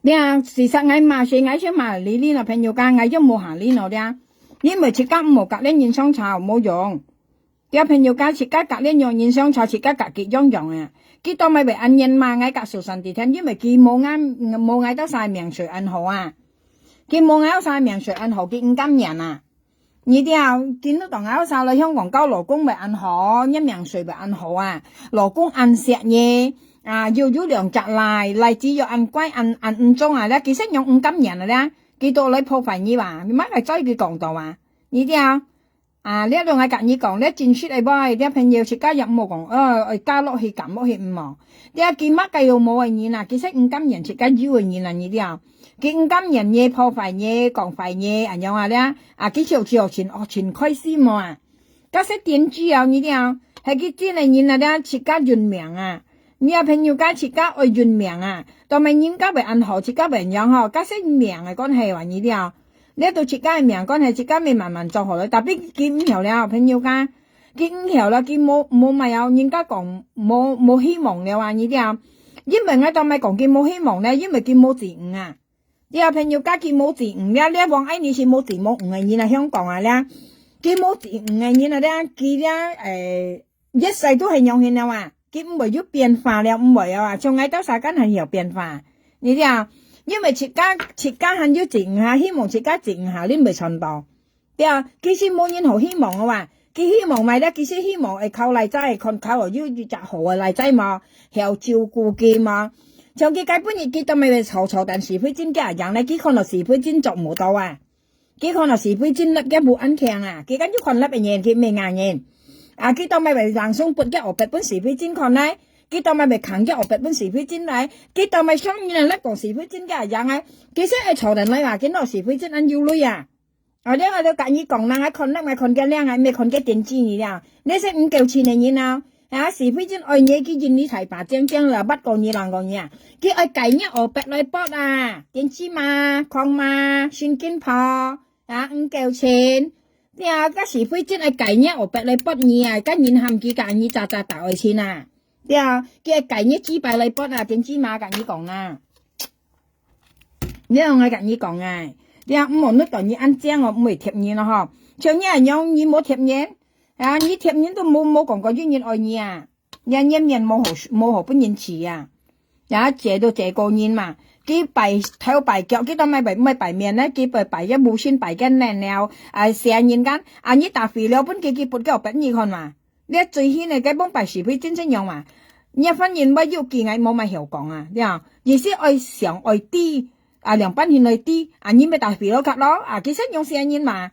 你啊，其實𠊎罵是𠊎先罵你，你咯朋友講，𠊎就無下你咯，你啊，你毋係自家毋好甲你人相吵，無用。 這朋友家自家甲你樣人相吵，自家甲佢樣樣啊。佢當然會恁樣罵𠊎甲蘇珊地聽，因為佢無𠊎，無𠊎兜儕命水恁好啊。佢無𠊎兜儕命水恁好，佢毋甘願啊。你知啊，今日當𠊎兜儕來香港交老公會恁好，你命水會恁好啊。老公恁惜你，啊，又有兩隻倈，倈子又恁乖，恁，恁恩重啊，這其實樣毋甘願啊，這。佢都來破壞你哇，你麼个在佢講到啊？你聽啊，這種𠊎佮你講，這真實个話，這朋友自家也毋好講，呃，愛加落去，減落去，毋好。這佢麼个有無个人啊，其實毋甘願自家有个人啊，你聽。佢毋甘願你破壞你，講壞你，恁樣啊，這，啊，佢笑笑，真，哦，真開心無啊。假使點知哦，你聽，係佢真个人啊，這自家認命啊。 你啊朋友家自家愛認命啊，當然人家會恁好，自家會恁樣吼，該係命个關係啊，你知啊？這都自家个命關係，自家會慢慢做好了。Tapi佢毋曉了，朋友家，佢毋曉了，佢無，無麼个，人家講無，無希望了啊，你知啊？因為𠊎當然講佢無希望了，因為佢無志願啊。 這朋友家佢無志願了，這王愛你是無志無願个人啊，香港啊了，佢無志願个人啊了，佢了，誒，一世都係樣形了啊，佢毋會有變化了，毋會了啊，像𠊎兜儕間還有變化，你知啊？因為自家，自家還有志願下，希望自家志願下，你毋會賺到。 對啊，其實無人好希望个哇。佢希望麼个？其實希望會靠倈仔，看靠有一隻好个倈仔嘛，曉照顧佢嘛。像佢該本日佢都毋會吵吵，但是非真个樣呢，佢看到是非真做毋到啊。佢看到是非真那个無安全啊，佢感覺看那邊人佢毋會人。啊，佢都毋會langsung撥个後背分是非真看呢，佢都毋會扛个後背分是非真來，佢都毋會想人來講是非真个樣啊。其實愛吵人來話，見到是非真恁憂慮啊。 哦，這𠊎都佮你講啦，𠊎看，𠊎看个靚，𠊎毋係看个電視呢啦。你係毋夠錢个人啊，啊，是非真愛你，佢認你大把正正啦，捌過你，讓過你啊。佢愛戒你後背來撥啊，電視嘛，礦嘛，聖經婆，啊，毋夠錢。你啊，該是非真愛戒你後背來撥你啊，該人喊佢佮你喳喳打愛情啊。對啊，佢愛戒你幾擺來撥啊，電視嘛，佮你講啦。 你聽𠊎佮你講啊，你毋好弄到你恁靚哦，毋會貼人咯吼。像你恁樣，你無貼人，啊，你貼人都無，無講過有人愛你啊。你啊，你面無好，無好分人試啊。啊，借都借過人嘛，佢拜頭拜腳，佢都毋係拜，毋係拜面呢，佢拜，拜个無心，拜个冷了，啊，邪人間，啊，你打肥料分佢，佢不叫分你看嘛。 你最近个該幫拜是非真正樣嘛？你反應毋有幾，𠊎無麼曉講啊，對啊。意思愛想愛知，啊，兩半天來知，啊，你咪打肥佬卡咯，啊，其實用時人嘛。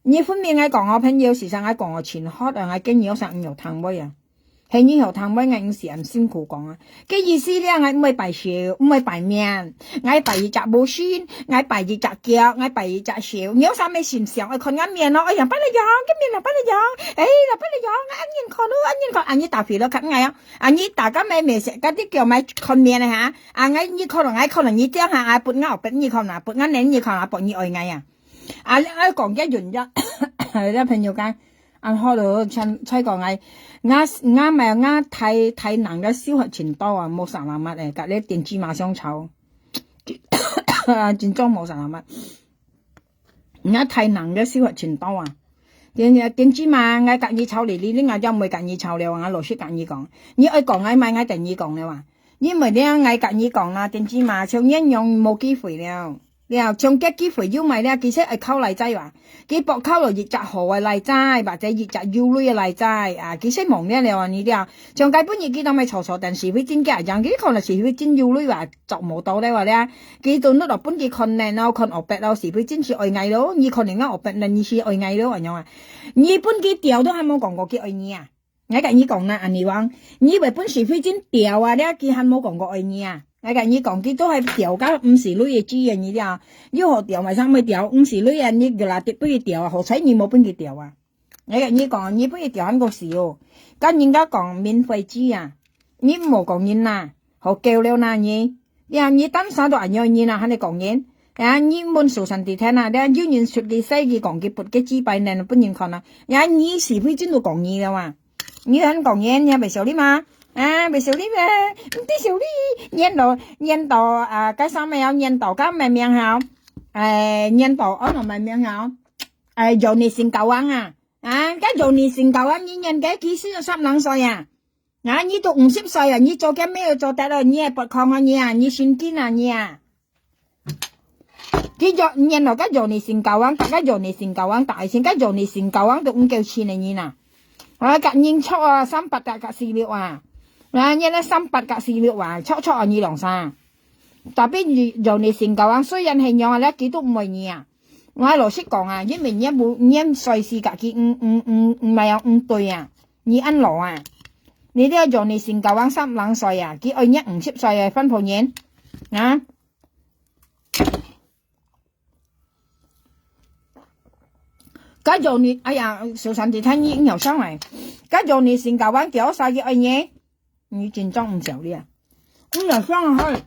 你分明𠊎講哦，朋友，時常𠊎講哦，真hot啊，𠊎跟你有啥毋有聽話啊？係你有聽話，𠊎毋使恁辛苦講啊。 个意思了，𠊎毋會拜壽，毋會拜面，𠊎拜一隻無心，𠊎拜一隻腳，𠊎拜一隻手。你有啥物形象，愛看𠊎面咯，哎呀，拜了樣，个面啊，拜了樣，哎呀，拜了樣，𠊎恁樣看咯，恁樣看，恁樣打肥佬看𠊎啊，恁樣打个妹妹食，該啲叫買看面个哈，啊，𠊎你看咯，𠊎看咯，你這樣哈，啊，不𠊎，不你看啦，不𠊎，你看啦，不你愛𠊎啊。 啊，你愛講个原因，這朋友講，恁好咯，像，再講𠊎，𠊎，𠊎嘛，𠊎大，大人个收穫真多啊，無salamat誒，佮你電視嘛相吵，啊，真正無salamat。𠊎大人个收穫真多啊。電，電視嘛，𠊎佮你吵哩哩，你𠊎就毋會佮你吵了啊，𠊎老實佮你講，你愛講𠊎嘛，𠊎等你講了啊。因為了，𠊎佮你講啦，電視嘛，像恁樣無機會了。 了，像該機會有買了，其實愛靠倈仔哇。佢博靠了一隻好个倈仔，或者一隻有鐳个倈仔，啊，其實望了了啊，你了。像該本日佢當買吵吵，但是非真假樣，佢可能是非真有鐳哇，做無到了哇了。佢都摎到分佢看呢，然後看後背咯，是非真是愛𠊎咯，你可能𠊎後背呢，你是愛𠊎咯，恁樣啊。你分佢吊都還無講過佢愛你啊。 𠊎佮你講啦，恁樣講，你會分是非真吊啊，了佢還無講過愛你啊。𠊎佮你講，佢都係吊个，毋係鐳个主人你了。又好吊，為啥物吊？毋係鐳啊，你叫啦，得分佢吊啊，好彩你無分佢吊啊。𠊎佮你講，你分佢吊還過死哦。跟人家講免費豬啊，你毋好講人啦，好夠了啦你。 呀，你單儕都恁樣人啊，還係講人。呀，你問蘇珊迪聽啊，呀，有人出去洗佢講佢不个幾百年分人看啊。呀，你是非真都講你了啊。你還講人，你還袂笑你嗎？啊，袂笑你咩？毋得笑你，念到，念到，啊，該啥物啊，念到該咩名號？哎，念到，哦，那咩名號？哎，Johnny Singkawang啊。啊，該Johnny Singkawang，你念該幾時有十零歲啊？ 啊，你都五十歲啊，你做个咩做得了，你還不空啊你啊，你神經啊你啊。佢就，念到个Johnny Singkawang，大个Johnny Singkawang，大先个Johnny Singkawang都毋夠錢个人啊。啊，佮人吵啊，三八甲甲四六啊。啊，你那三八甲四六啊，吵吵啊，你兩儕。Tapi你，有你性格啊，雖然係仰啊，這佢都毋會你啊。𠊎老實講啊，因為你毋，你毋衰死个，佢毋，毋，毋，毋係樣毋對啊，你恁老啊。你這有你性格啊，三零歲啊，佢愛你五十歲个番婆人啊。該有你，哎呀，小三弟，他你，你有上來，該有你性格啊，叫啥个愛你？你真正毋曉得啊，你有上來。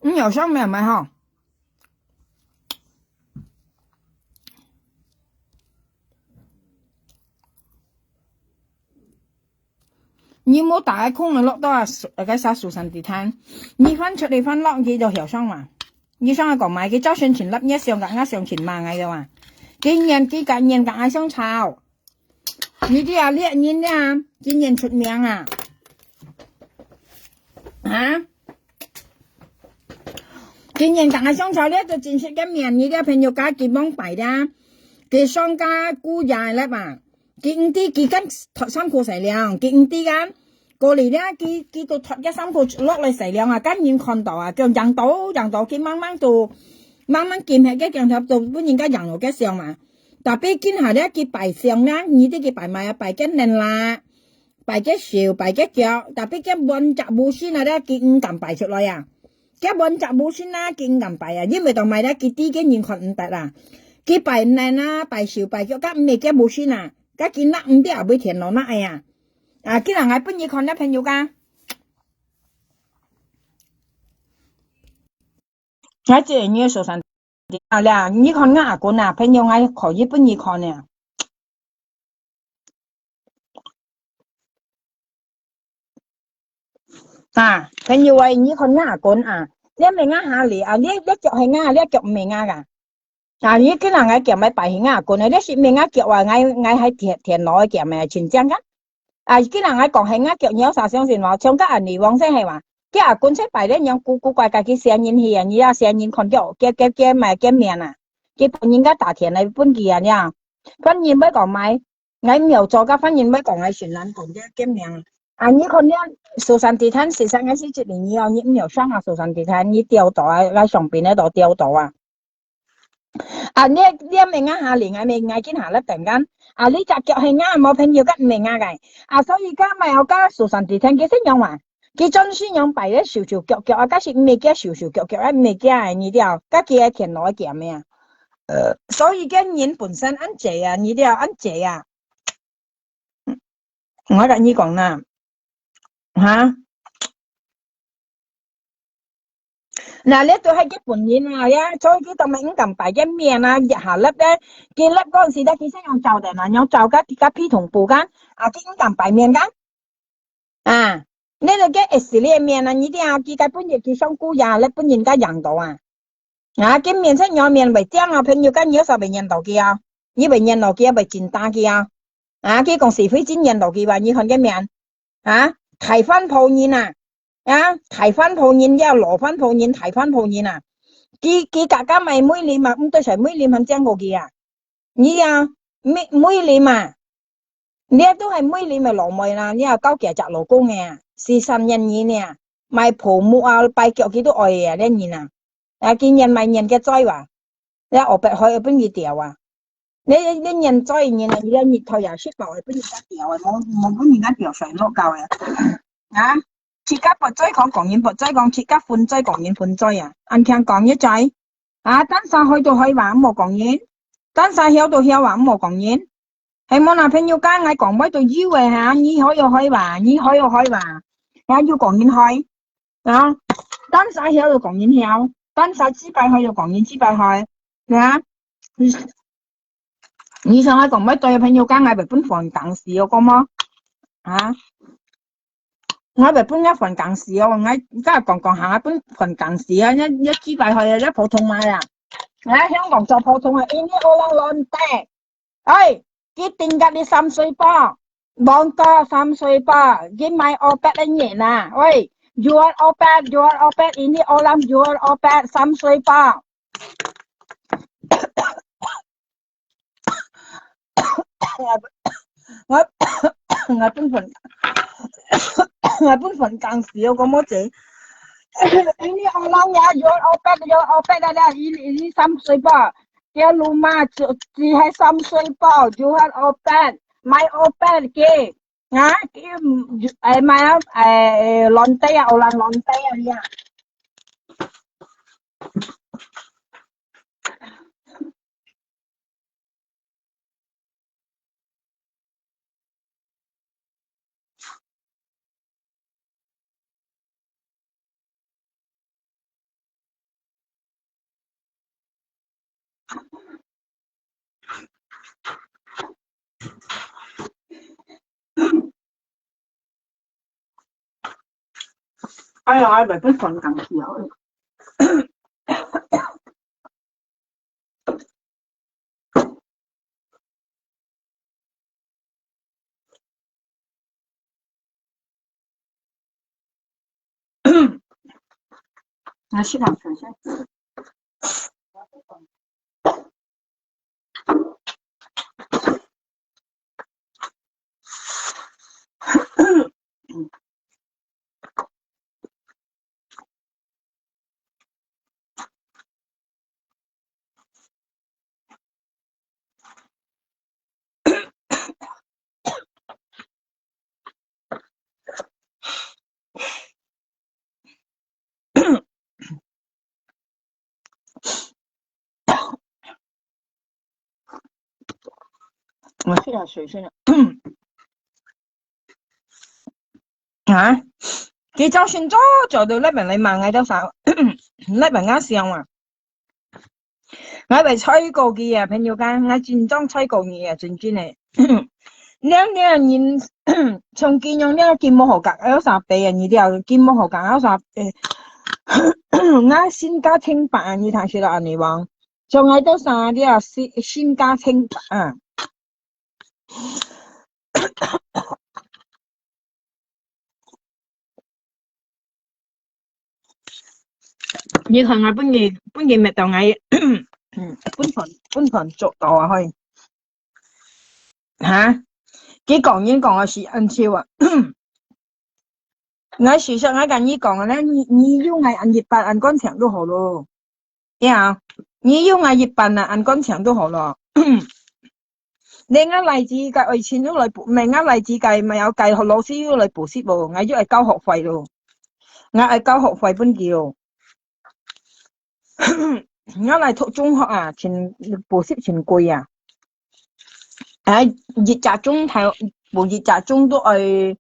你有上面沒吼？你莫打个空了落到啊，該啥蘇珊地毯，你翻出來翻落去就曉上嘛。你上來講嘛，佢朝晨前立，你想个，我想前嘛，𠊎个嘛。佢年紀个年个，𠊎想吵。 你這啊，這人啊，今年出名啊。啊？今年講个上朝，這就真實个名，你這朋友家佢望擺啦，佢上家姑爺了嘛，佢毋知佢跟托衫褲洗涼，佢毋知啊，過嚟了，佢，佢都托个衫褲落來洗涼啊，跟人看到啊，叫贏到，贏到，佢慢慢都，慢慢見下个鏡頭，都分人家贏到个相嘛。 Tapi今下咧，佢擺相啦，你知佢擺麼啊？擺个能啦，擺个手，擺个腳，tapi佢半隻布先啊，咧，佢毋敢擺出來啊。佢半隻布先啊，佢毋敢擺啊，因為到麼咧，佢知个人看毋得啊。佢擺能啊，擺手，擺腳，佢毋係个布先啊，佢佢拿毋得啊，會天咯，拿哎呀。啊，今下𠊎分你看，這朋友家。𠊎這你手上啊，你看𠊎阿公啊，朋友，𠊎可以分你看呢。啊，朋友啊，你看𠊎阿公啊，這毋係𠊎下哩啊，這，這腳係𠊎，這腳毋係𠊎个。啊，你今下𠊎腳咪擺係𠊎阿公个，這係毋係𠊎腳啊，𠊎，𠊎係田，田螺个腳咩，真正个。 啊，今日𠊎講係𠊎腳，你有啥相信無？像該恁樣往生係嘛？佢阿公出擺咧，樣古古怪怪，佢寫人去啊，你也寫人看叫，叫，叫，叫麼个面啊？佢分人家打田來分佢啊，你啊。番人會講麼个？𠊎毋曉做，該番人會講𠊎先人講个，个名。啊，你看你手上地毯，事實𠊎係一年以後，你毋曉上啊，手上地毯，你掉到啊，𠊎上邊个都掉到啊。 啊，你，你毋係𠊎下哩，𠊎毋係，𠊎今下咧等緊。啊，你隻腳係𠊎無朋友个，毋係𠊎个。啊，所以該毋係𠊎个手上地毯，佢係仰嘛？佢專係仰擺个手手腳腳啊，該係毋係佢手手腳腳啊，毋係佢个，你知啊？該佢个田螺个腳咩啊？呃，所以个人本身恁濟啊，你知啊？恁濟啊。 𠊎同你講啦，哈？那這都係佢本人啊，呀，所以佢當然毋敢擺个面啊，一下立咧，佢立嗰陣時咧，佢先用照个嘛，用照个，个被同步个，啊，佢毋敢擺面个。啊，你就个asli个面啊，你聽啊，佢个本人，佢上古也，你本人个樣到啊。 啊，佢面色仰面會靚啊，朋友，該你有啥會認到佢啊？你會認到佢啊，會真打佢啊？啊，佢講是非真認到佢吧？你看佢面，啊，大番婆人啊，啊，大番婆人，這老番婆人，大番婆人啊，佢，佢家家賣美麗嘛，毋對，係美麗還靚過佢啊？你啊，美，美麗嘛， 你都係美麗个老妹啦，你又交幾隻老公个啊？十三年你呢，賣泡沫啊，擺腳佢都愛个啊，這人啊。啊，今年賣年个災哇，你學白開分佢掉啊。你，你年災人啊，你這日頭也食飽，分佢家掉啊，無，無分人家掉水落搞啊。啊，自家發災講講人發災講，自家分災講人分災啊。恁聽講一災，啊，單儕害都害話，毋好講人；單儕曉都曉話，毋好講人。 係無啦，朋友間，𠊎講話都有个哈，你害又害吧，你害又害吧，𠊎又講人害，啊，單儕曉又講人曉，單儕知擺害又講人知擺害，啊，你，你想𠊎講話對朋友間，𠊎會分煩更死，我講麼？啊？ 𠊎會分人煩更死哦，𠊎，𠊎講講下，𠊎分煩更死啊，一，一知擺害啊，一普通話啊。𠊎香港做普通話，ini orang lontek。哎，佢定格你三歲半，望過三歲半，佢買obat个人啊，喂，jual obat，jual obat，ini orang jual obat，三歲半。 𠊎， ，𠊎本份，𠊎本份講笑，講麼子？Ini orang ya jual obat, jual obat ada, ini, ini 三十歲吧。Dia rumah, 只，只係三十歲吧，jual obat, 賣 obat 个。啊，佢，誒，賣啊，誒，lonte啊，orang lonte啊，呀。哎呀，𠊎會分神經病。𠊎食下水先啊。啊，佢朝晨早早都來問你問𠊎到啥，來問𠊎想啊。 𠊎會猜過佢啊，朋友講，𠊎真正猜過你啊，真真个。兩兩人，像佢樣了，金毛好格，有啥白啊？你了，金毛好格，有啥白？𠊎身價千八啊，你聽識到安尼無？像𠊎都啥了，身，身價千八啊。 你看𠊎本人，本人搣到𠊎，本團，本團捉到啊，嘿。哈？佢講人講个係恁笑啊。𠊎事實𠊎甲你講啊，你，你有𠊎恁一半恁感情都好咯。 呀，你有𠊎一半啊，恁感情都好咯。你𠊎倈仔个愛情又來補，毋係，𠊎倈仔个，毋係，𠊎个老師又來補習哦，𠊎又愛交學費咯。𠊎愛交學費分佢哦。𠊎來讀中學啊，真，補習真貴啊。哎，一隻鐘頭，補一隻鐘都愛，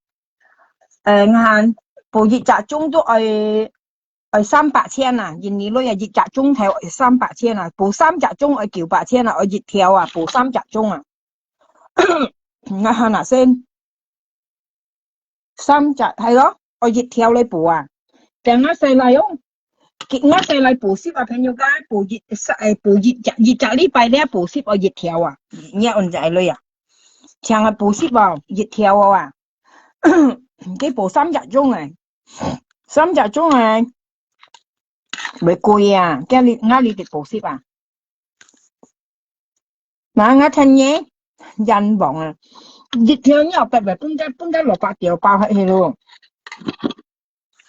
呃，𠊎，補一隻鐘都愛 愛三百千啊，印尼鐳啊，一隻鐘頭愛三百千啊，補三隻鐘愛九百千啊，愛一條啊，補三隻鐘啊。𠊎喊阿先，三隻，係咯，愛一條來補啊。等𠊎細倈哦，佢，𠊎細倈補習啊，朋友家補一，誒，補一隻，一隻禮拜咧補習愛一條啊，你愛恁仔鐳啊？像啊補習哦，一條哦啊。 佢補三隻鐘誒，三隻鐘誒，會貴啊！今日，𠊎日日補習啊。那𠊎聽你冤枉啊！一條你後壁會分个，分个蘿蔔條包下去咯。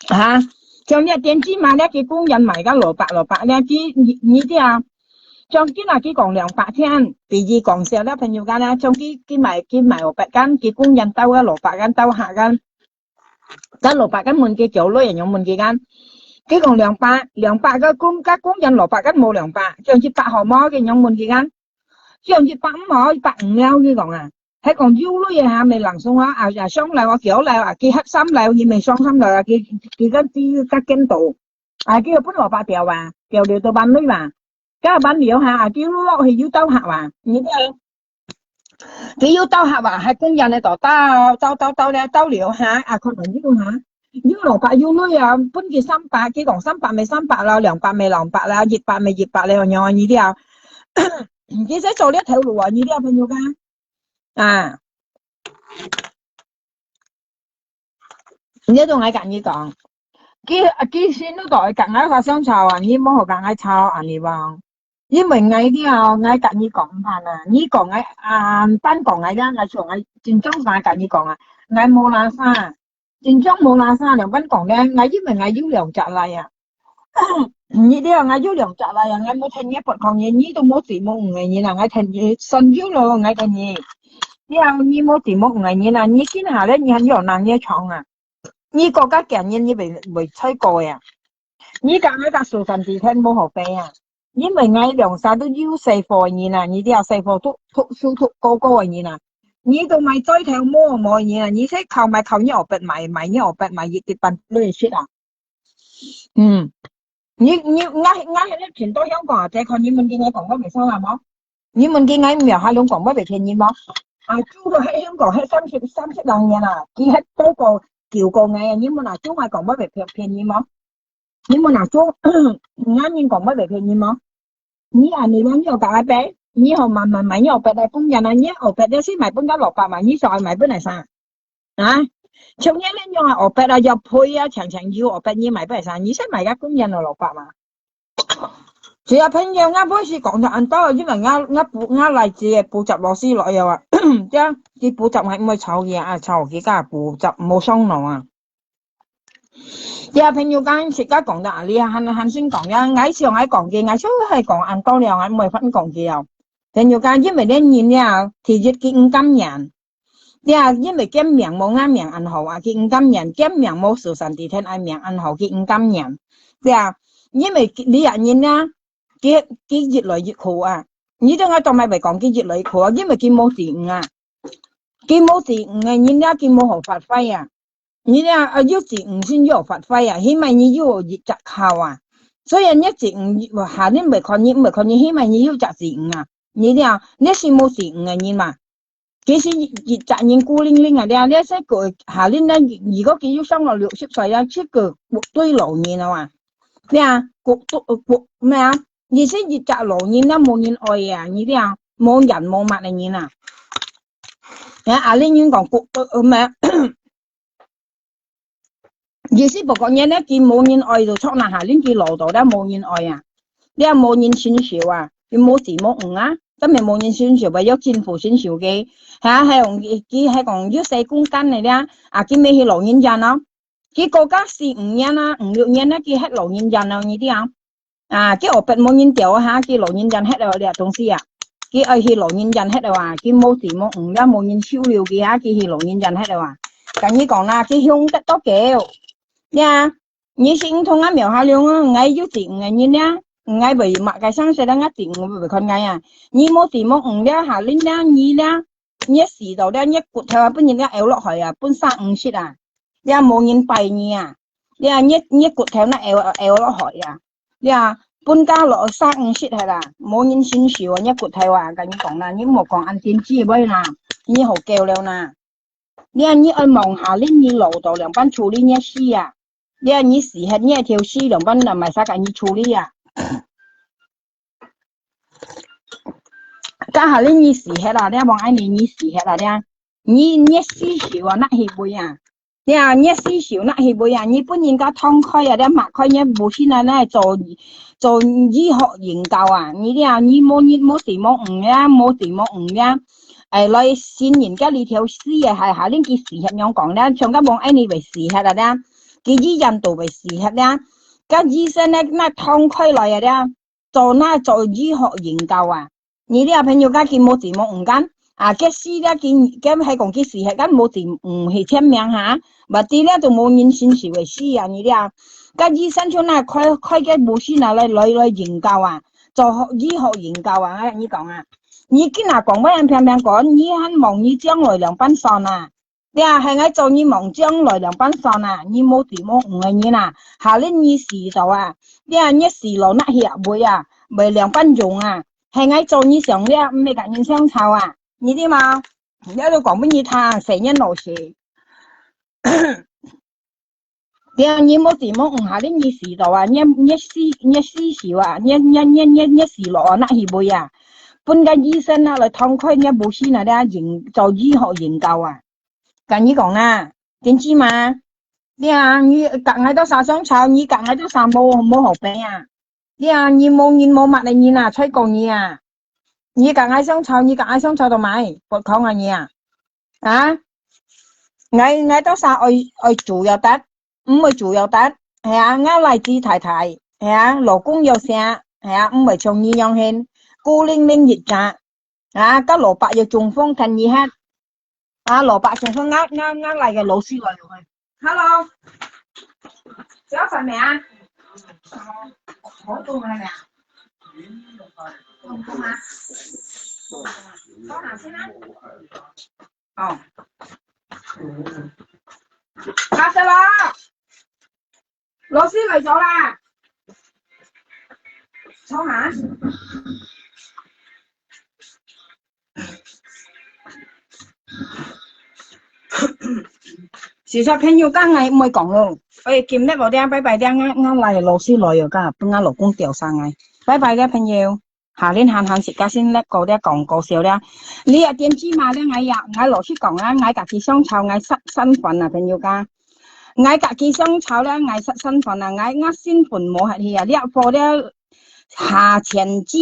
哈？像你電子碼咧，佢工人賣个蘿蔔，蘿蔔咧，佢，你，你知啊？像今日佢講兩百天，比如講笑咧，朋友間咧，像佢，佢賣，佢賣五百間，佢工人兜个蘿蔔間，兜下間。 該老闆該問佢幾多鐳，仰問佢講，佢講兩百，兩百个工，該工人老闆該無兩百，就一百好無？佢仰問佢講，就一百五好，一百五了，佢講啊。還講有鐳个下，無人送啊，啊，啊，上樓啊，幾多樓啊，佢合三樓，佢無上三樓啊，佢，佢个知个見到，啊，佢又分老闆調啊，調了到萬鐳吧，該萬了下，啊，佢落去又到下啊，你知啊？ 佢又到下啊，還工人个到，到，到，到，到了，到了哈，啊，可能又哈，又老闆又鐳啊，分佢三百，佢講三百無三百了，兩百無兩百了，一百無一百了，仰啊，你了。佢在做這頭路啊，你了，朋友家。啊。 你都愛甲你講，佢，佢先都愛甲𠊎發生吵啊，你莫好甲𠊎吵啊，你講。因為𠊎了，𠊎甲你講毋怕啊，你講𠊎，啊，單講𠊎了，𠊎想𠊎真正啥甲你講啊，𠊎無拿啥，真正無拿啥，兩般講了，𠊎因為𠊎有兩隻倈啊，你了，𠊎有兩隻倈啊，𠊎無聽你不講你，你都無子無女个人啊，𠊎聽你算有咯，𠊎个你，了你無子無女个人啊，你今下了你還有拿你个床啊，你過个今日你會會吹過呀。 你甲𠊎个蘇珊之間無好比啊，因為𠊎兩儕都有細貨个人啊，你知啊，細貨都讀書讀高高个人啊，你都買嘴頭毛毛个人啊，你先靠買靠你學伯買，買你學伯買一一般亂食啊。嗯，你你𠊎𠊎迄日前到香港啊，再看你問佢𠊎講過未收啊無？你問佢𠊎苗下龍講過未騙你無？啊，住到喺香港係三十三十零年啊，佢係多過九個月啊，你問啊，中國講過未騙騙你無？ 你問啊，做，𠊎人講乜會騙你無？你啊，你問你有講阿伯，你好慢慢買你學伯來分人啊，你學伯了先買分个蘿蔔嘛，你想愛買分來啥？啊？像你恁樣啊，學伯啊，要配啊，常常有學伯，你買分來啥？你先買个工人个蘿蔔嘛。只要朋友，𠊎不是講到恁多，因為𠊎𠊎補𠊎來自己補習老師來了啊，這樣佢補習還毋會吵佢啊，吵佢个補習無上腦啊。 呀，朋友講，自家講到啊，你還還先講呀，𠊎想愛講个，𠊎想愛講恁多了，𠊎毋會分講个哦。朋友講，因為恁人呀，第一佢毋甘願，呀，因為佢命無𠊎命恁好啊，佢毋甘願，佢命無蘇珊之天愛命恁好，佢毋甘願，呀，因為你啊人啊，佢佢越來越苦啊，你對𠊎做麼會講佢越來越苦啊？因為佢無子女啊，佢無子女个人了，佢無好發揮啊。 你呀，啊，有子女先有發揮啊，起碼你有一隻靠啊。所以你子女下你毋會看你，毋會看你，起碼你有隻子女啊。你呀，你係無子女个人嘛。其實一隻人孤零零啊，你你係个下你呢，如果佢有上了六十歲啊，這个對老人啊，你啊，个个咩啊？你係一隻老人啊，無人愛啊，你呀，無人無物个人啊。啊，啊，你人講个个咩？ 意思不過人呢，佢無人愛就著那下，恁佢老到了無人愛啊，了無人伸手啊，佢無子無女啊，根本無人伸手啊，要政府伸手个，哈，還有佢佢還講有細公間个了，啊，佢乜係老人家咯，佢過加四五年啊，五六年啊，佢係老人家咯，你知啊？ 啊，佢學伯無人調啊哈，佢老人家歇了這東西啊，佢愛去老人家歇了啊，佢無子無女了，無人收留佢啊，佢去老人家歇了啊。跟你講啦，佢凶得多久？呀，你係毋同啊，苗下龍啊，𠊎有子女个人啊，𠊎會麼个生事了，𠊎子女會看𠊎啊。你無子無女了，下輪了，你了，你死到了，你骨頭啊，分人家漚落去啊，分生五食啊，了無人拜你啊。 你啊，你你骨頭那漚漚落去啊，你啊，分家落生五食係啦，無人伸手啊，你骨頭啊，跟你講啦，你莫講恁天之輩啦，你好夠了啦。你啊，你愛望下，你你老到兩班處理你事啊，你啊，你死忒你條屍兩班人買啥个你處理啊？ 該下你你死忒啦，你望愛你你死忒啦，你你你死手啊，拿去賣啊，你啊，你死手拿去賣啊，你分人家燙開啊，你擘開你無線啊，拿來做做醫學研究啊，你你啊，你無你無地無用啊，無地無用啊，哎，來信人家裡條屍啊，還還恁佢死忒樣講咧，像該望愛你會死忒啦咧，佢醫院都會死忒咧，該醫生呢，那燙開來啊咧。 做那做醫學研究啊。你這朋友家佢無地無用間，啊，佢死了佢佢係講佢死係間無地毋係簽名哈，berarti了都無人信是會死啊，你這。該醫生就那開開个無線啊來來來研究啊，做醫學研究啊，你講啊。你今下講乜人平平講，你還望你將來兩半算啊。 這係𠊎做你望將來兩半算啊，你無地無用个人啊，下輪你死到啊，這你死落拿去賣啊，賣兩半用啊，係𠊎做你想這，毋係甲人相吵啊，你知無？這都講分你聽，細人老師。 這你無地無用下，你你死到啊，你你死你死手啊，你你你你你死落啊，拿去賣啊，分个醫生啊來痛快，你無死啊，這研做醫學研究啊。跟你講啊，點知嘛？這你甲𠊎到啥相吵，你甲𠊎到啥無無好比啊？你啊，你無人無物个人啊，在講你啊。你講愛相吵，你講愛相吵到麼个？不講啊你啊。啊？𠊎，𠊎到時愛，愛煮要得，毋會煮要得。係啊，𠊎倈子太太，係啊，老公要惜，係啊，毋會像你樣形，孤零零一隻。啊，該蘿蔔要中風，看你哈。 啊，蘿蔔先生，𠊎，𠊎，𠊎倈个老師來了。Hello，食飯未啊？好凍了未啊？凍凍啊？坐下先啊。哦。好的了。 老師來咗啦。坐下。其實朋友，講𠊎毋會講咯。哎，今日𠊎這拜拜這，𠊎，𠊎倈老師來了，講分𠊎老公吊上來。拜拜了，朋友。 下輪閒閒食个先，這个這廣告少了。你啊，電子嫲了，𠊎呀，𠊎老實講啊，𠊎家己相吵，𠊎煞，煞煩啊，朋友家。𠊎家己相吵了，𠊎煞，煞煩啊，𠊎，𠊎心分無下去啊，這貨了，下千支、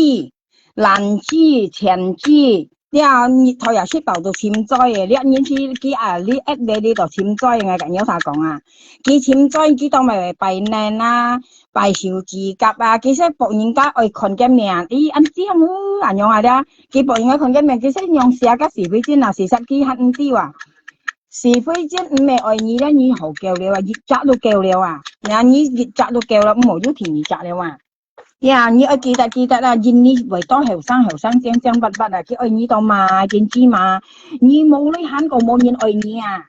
爛支、千支，了日頭也食飽都尋災个，了人是佢啊，你一來你就尋災，𠊎甲你有啥講啊？佢尋災，佢當咪拜年啊， 拜手指甲啊，其實別人家愛看个面，咦，恁靚哦，恁樣啊咧，佢別人家看个面，其實用寫个是非真啊，事實佢還毋知啊。是非真毋係愛你咧，你好夠了啊，一隻都夠了啊，那你一隻都夠了，毋好有第二隻了啊。呀，你愛記得記得啊，因你為到後生後生靚靚白白啊，佢愛你到嘛，真知嘛，你無鐳還過無人愛你啊。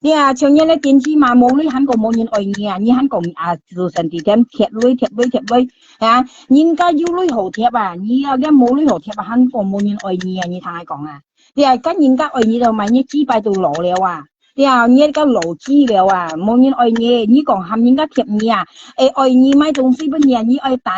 你啊，像你个電子嫲無鐳還過無人愛你啊，你還講啊，自身地點貼鐳貼鐳貼鐳，啊，人家有鐳好貼啊，你啊，你無鐳好貼啊，還過無人愛你啊，你聽𠊎講啊。你啊，該人家愛你了嘛，你幾擺都老了啊。你啊，你个老子了啊，無人愛你，你講喊人家貼你啊，會愛你買東西分你啊，你愛等。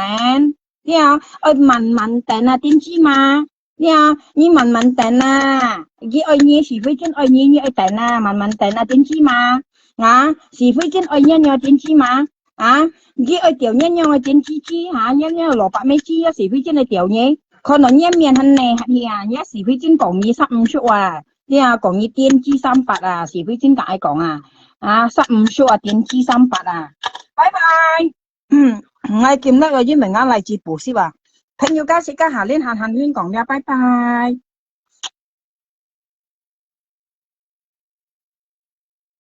你啊，愛慢慢等啊，電子嫲。你啊，你慢慢等啊。佢愛你，是非真愛你，你愛等啊，慢慢等啊，電子嫲。啊，是非真愛你，你愛電子嫲。啊，佢愛吊你，你愛電子雞，哈，你，你愛蘿蔔尾雞啊，是非真愛吊你。看到你面很呢，你啊，你是非真講你三毋熟啊。你啊，講你電子三八啊，是非真敢愛講啊。啊，三毋熟啊，電子三八啊。拜拜。 嗯，𠊎今日个英文啊來自補習啊。朋友家自家下輪閒閒亂講了，拜拜。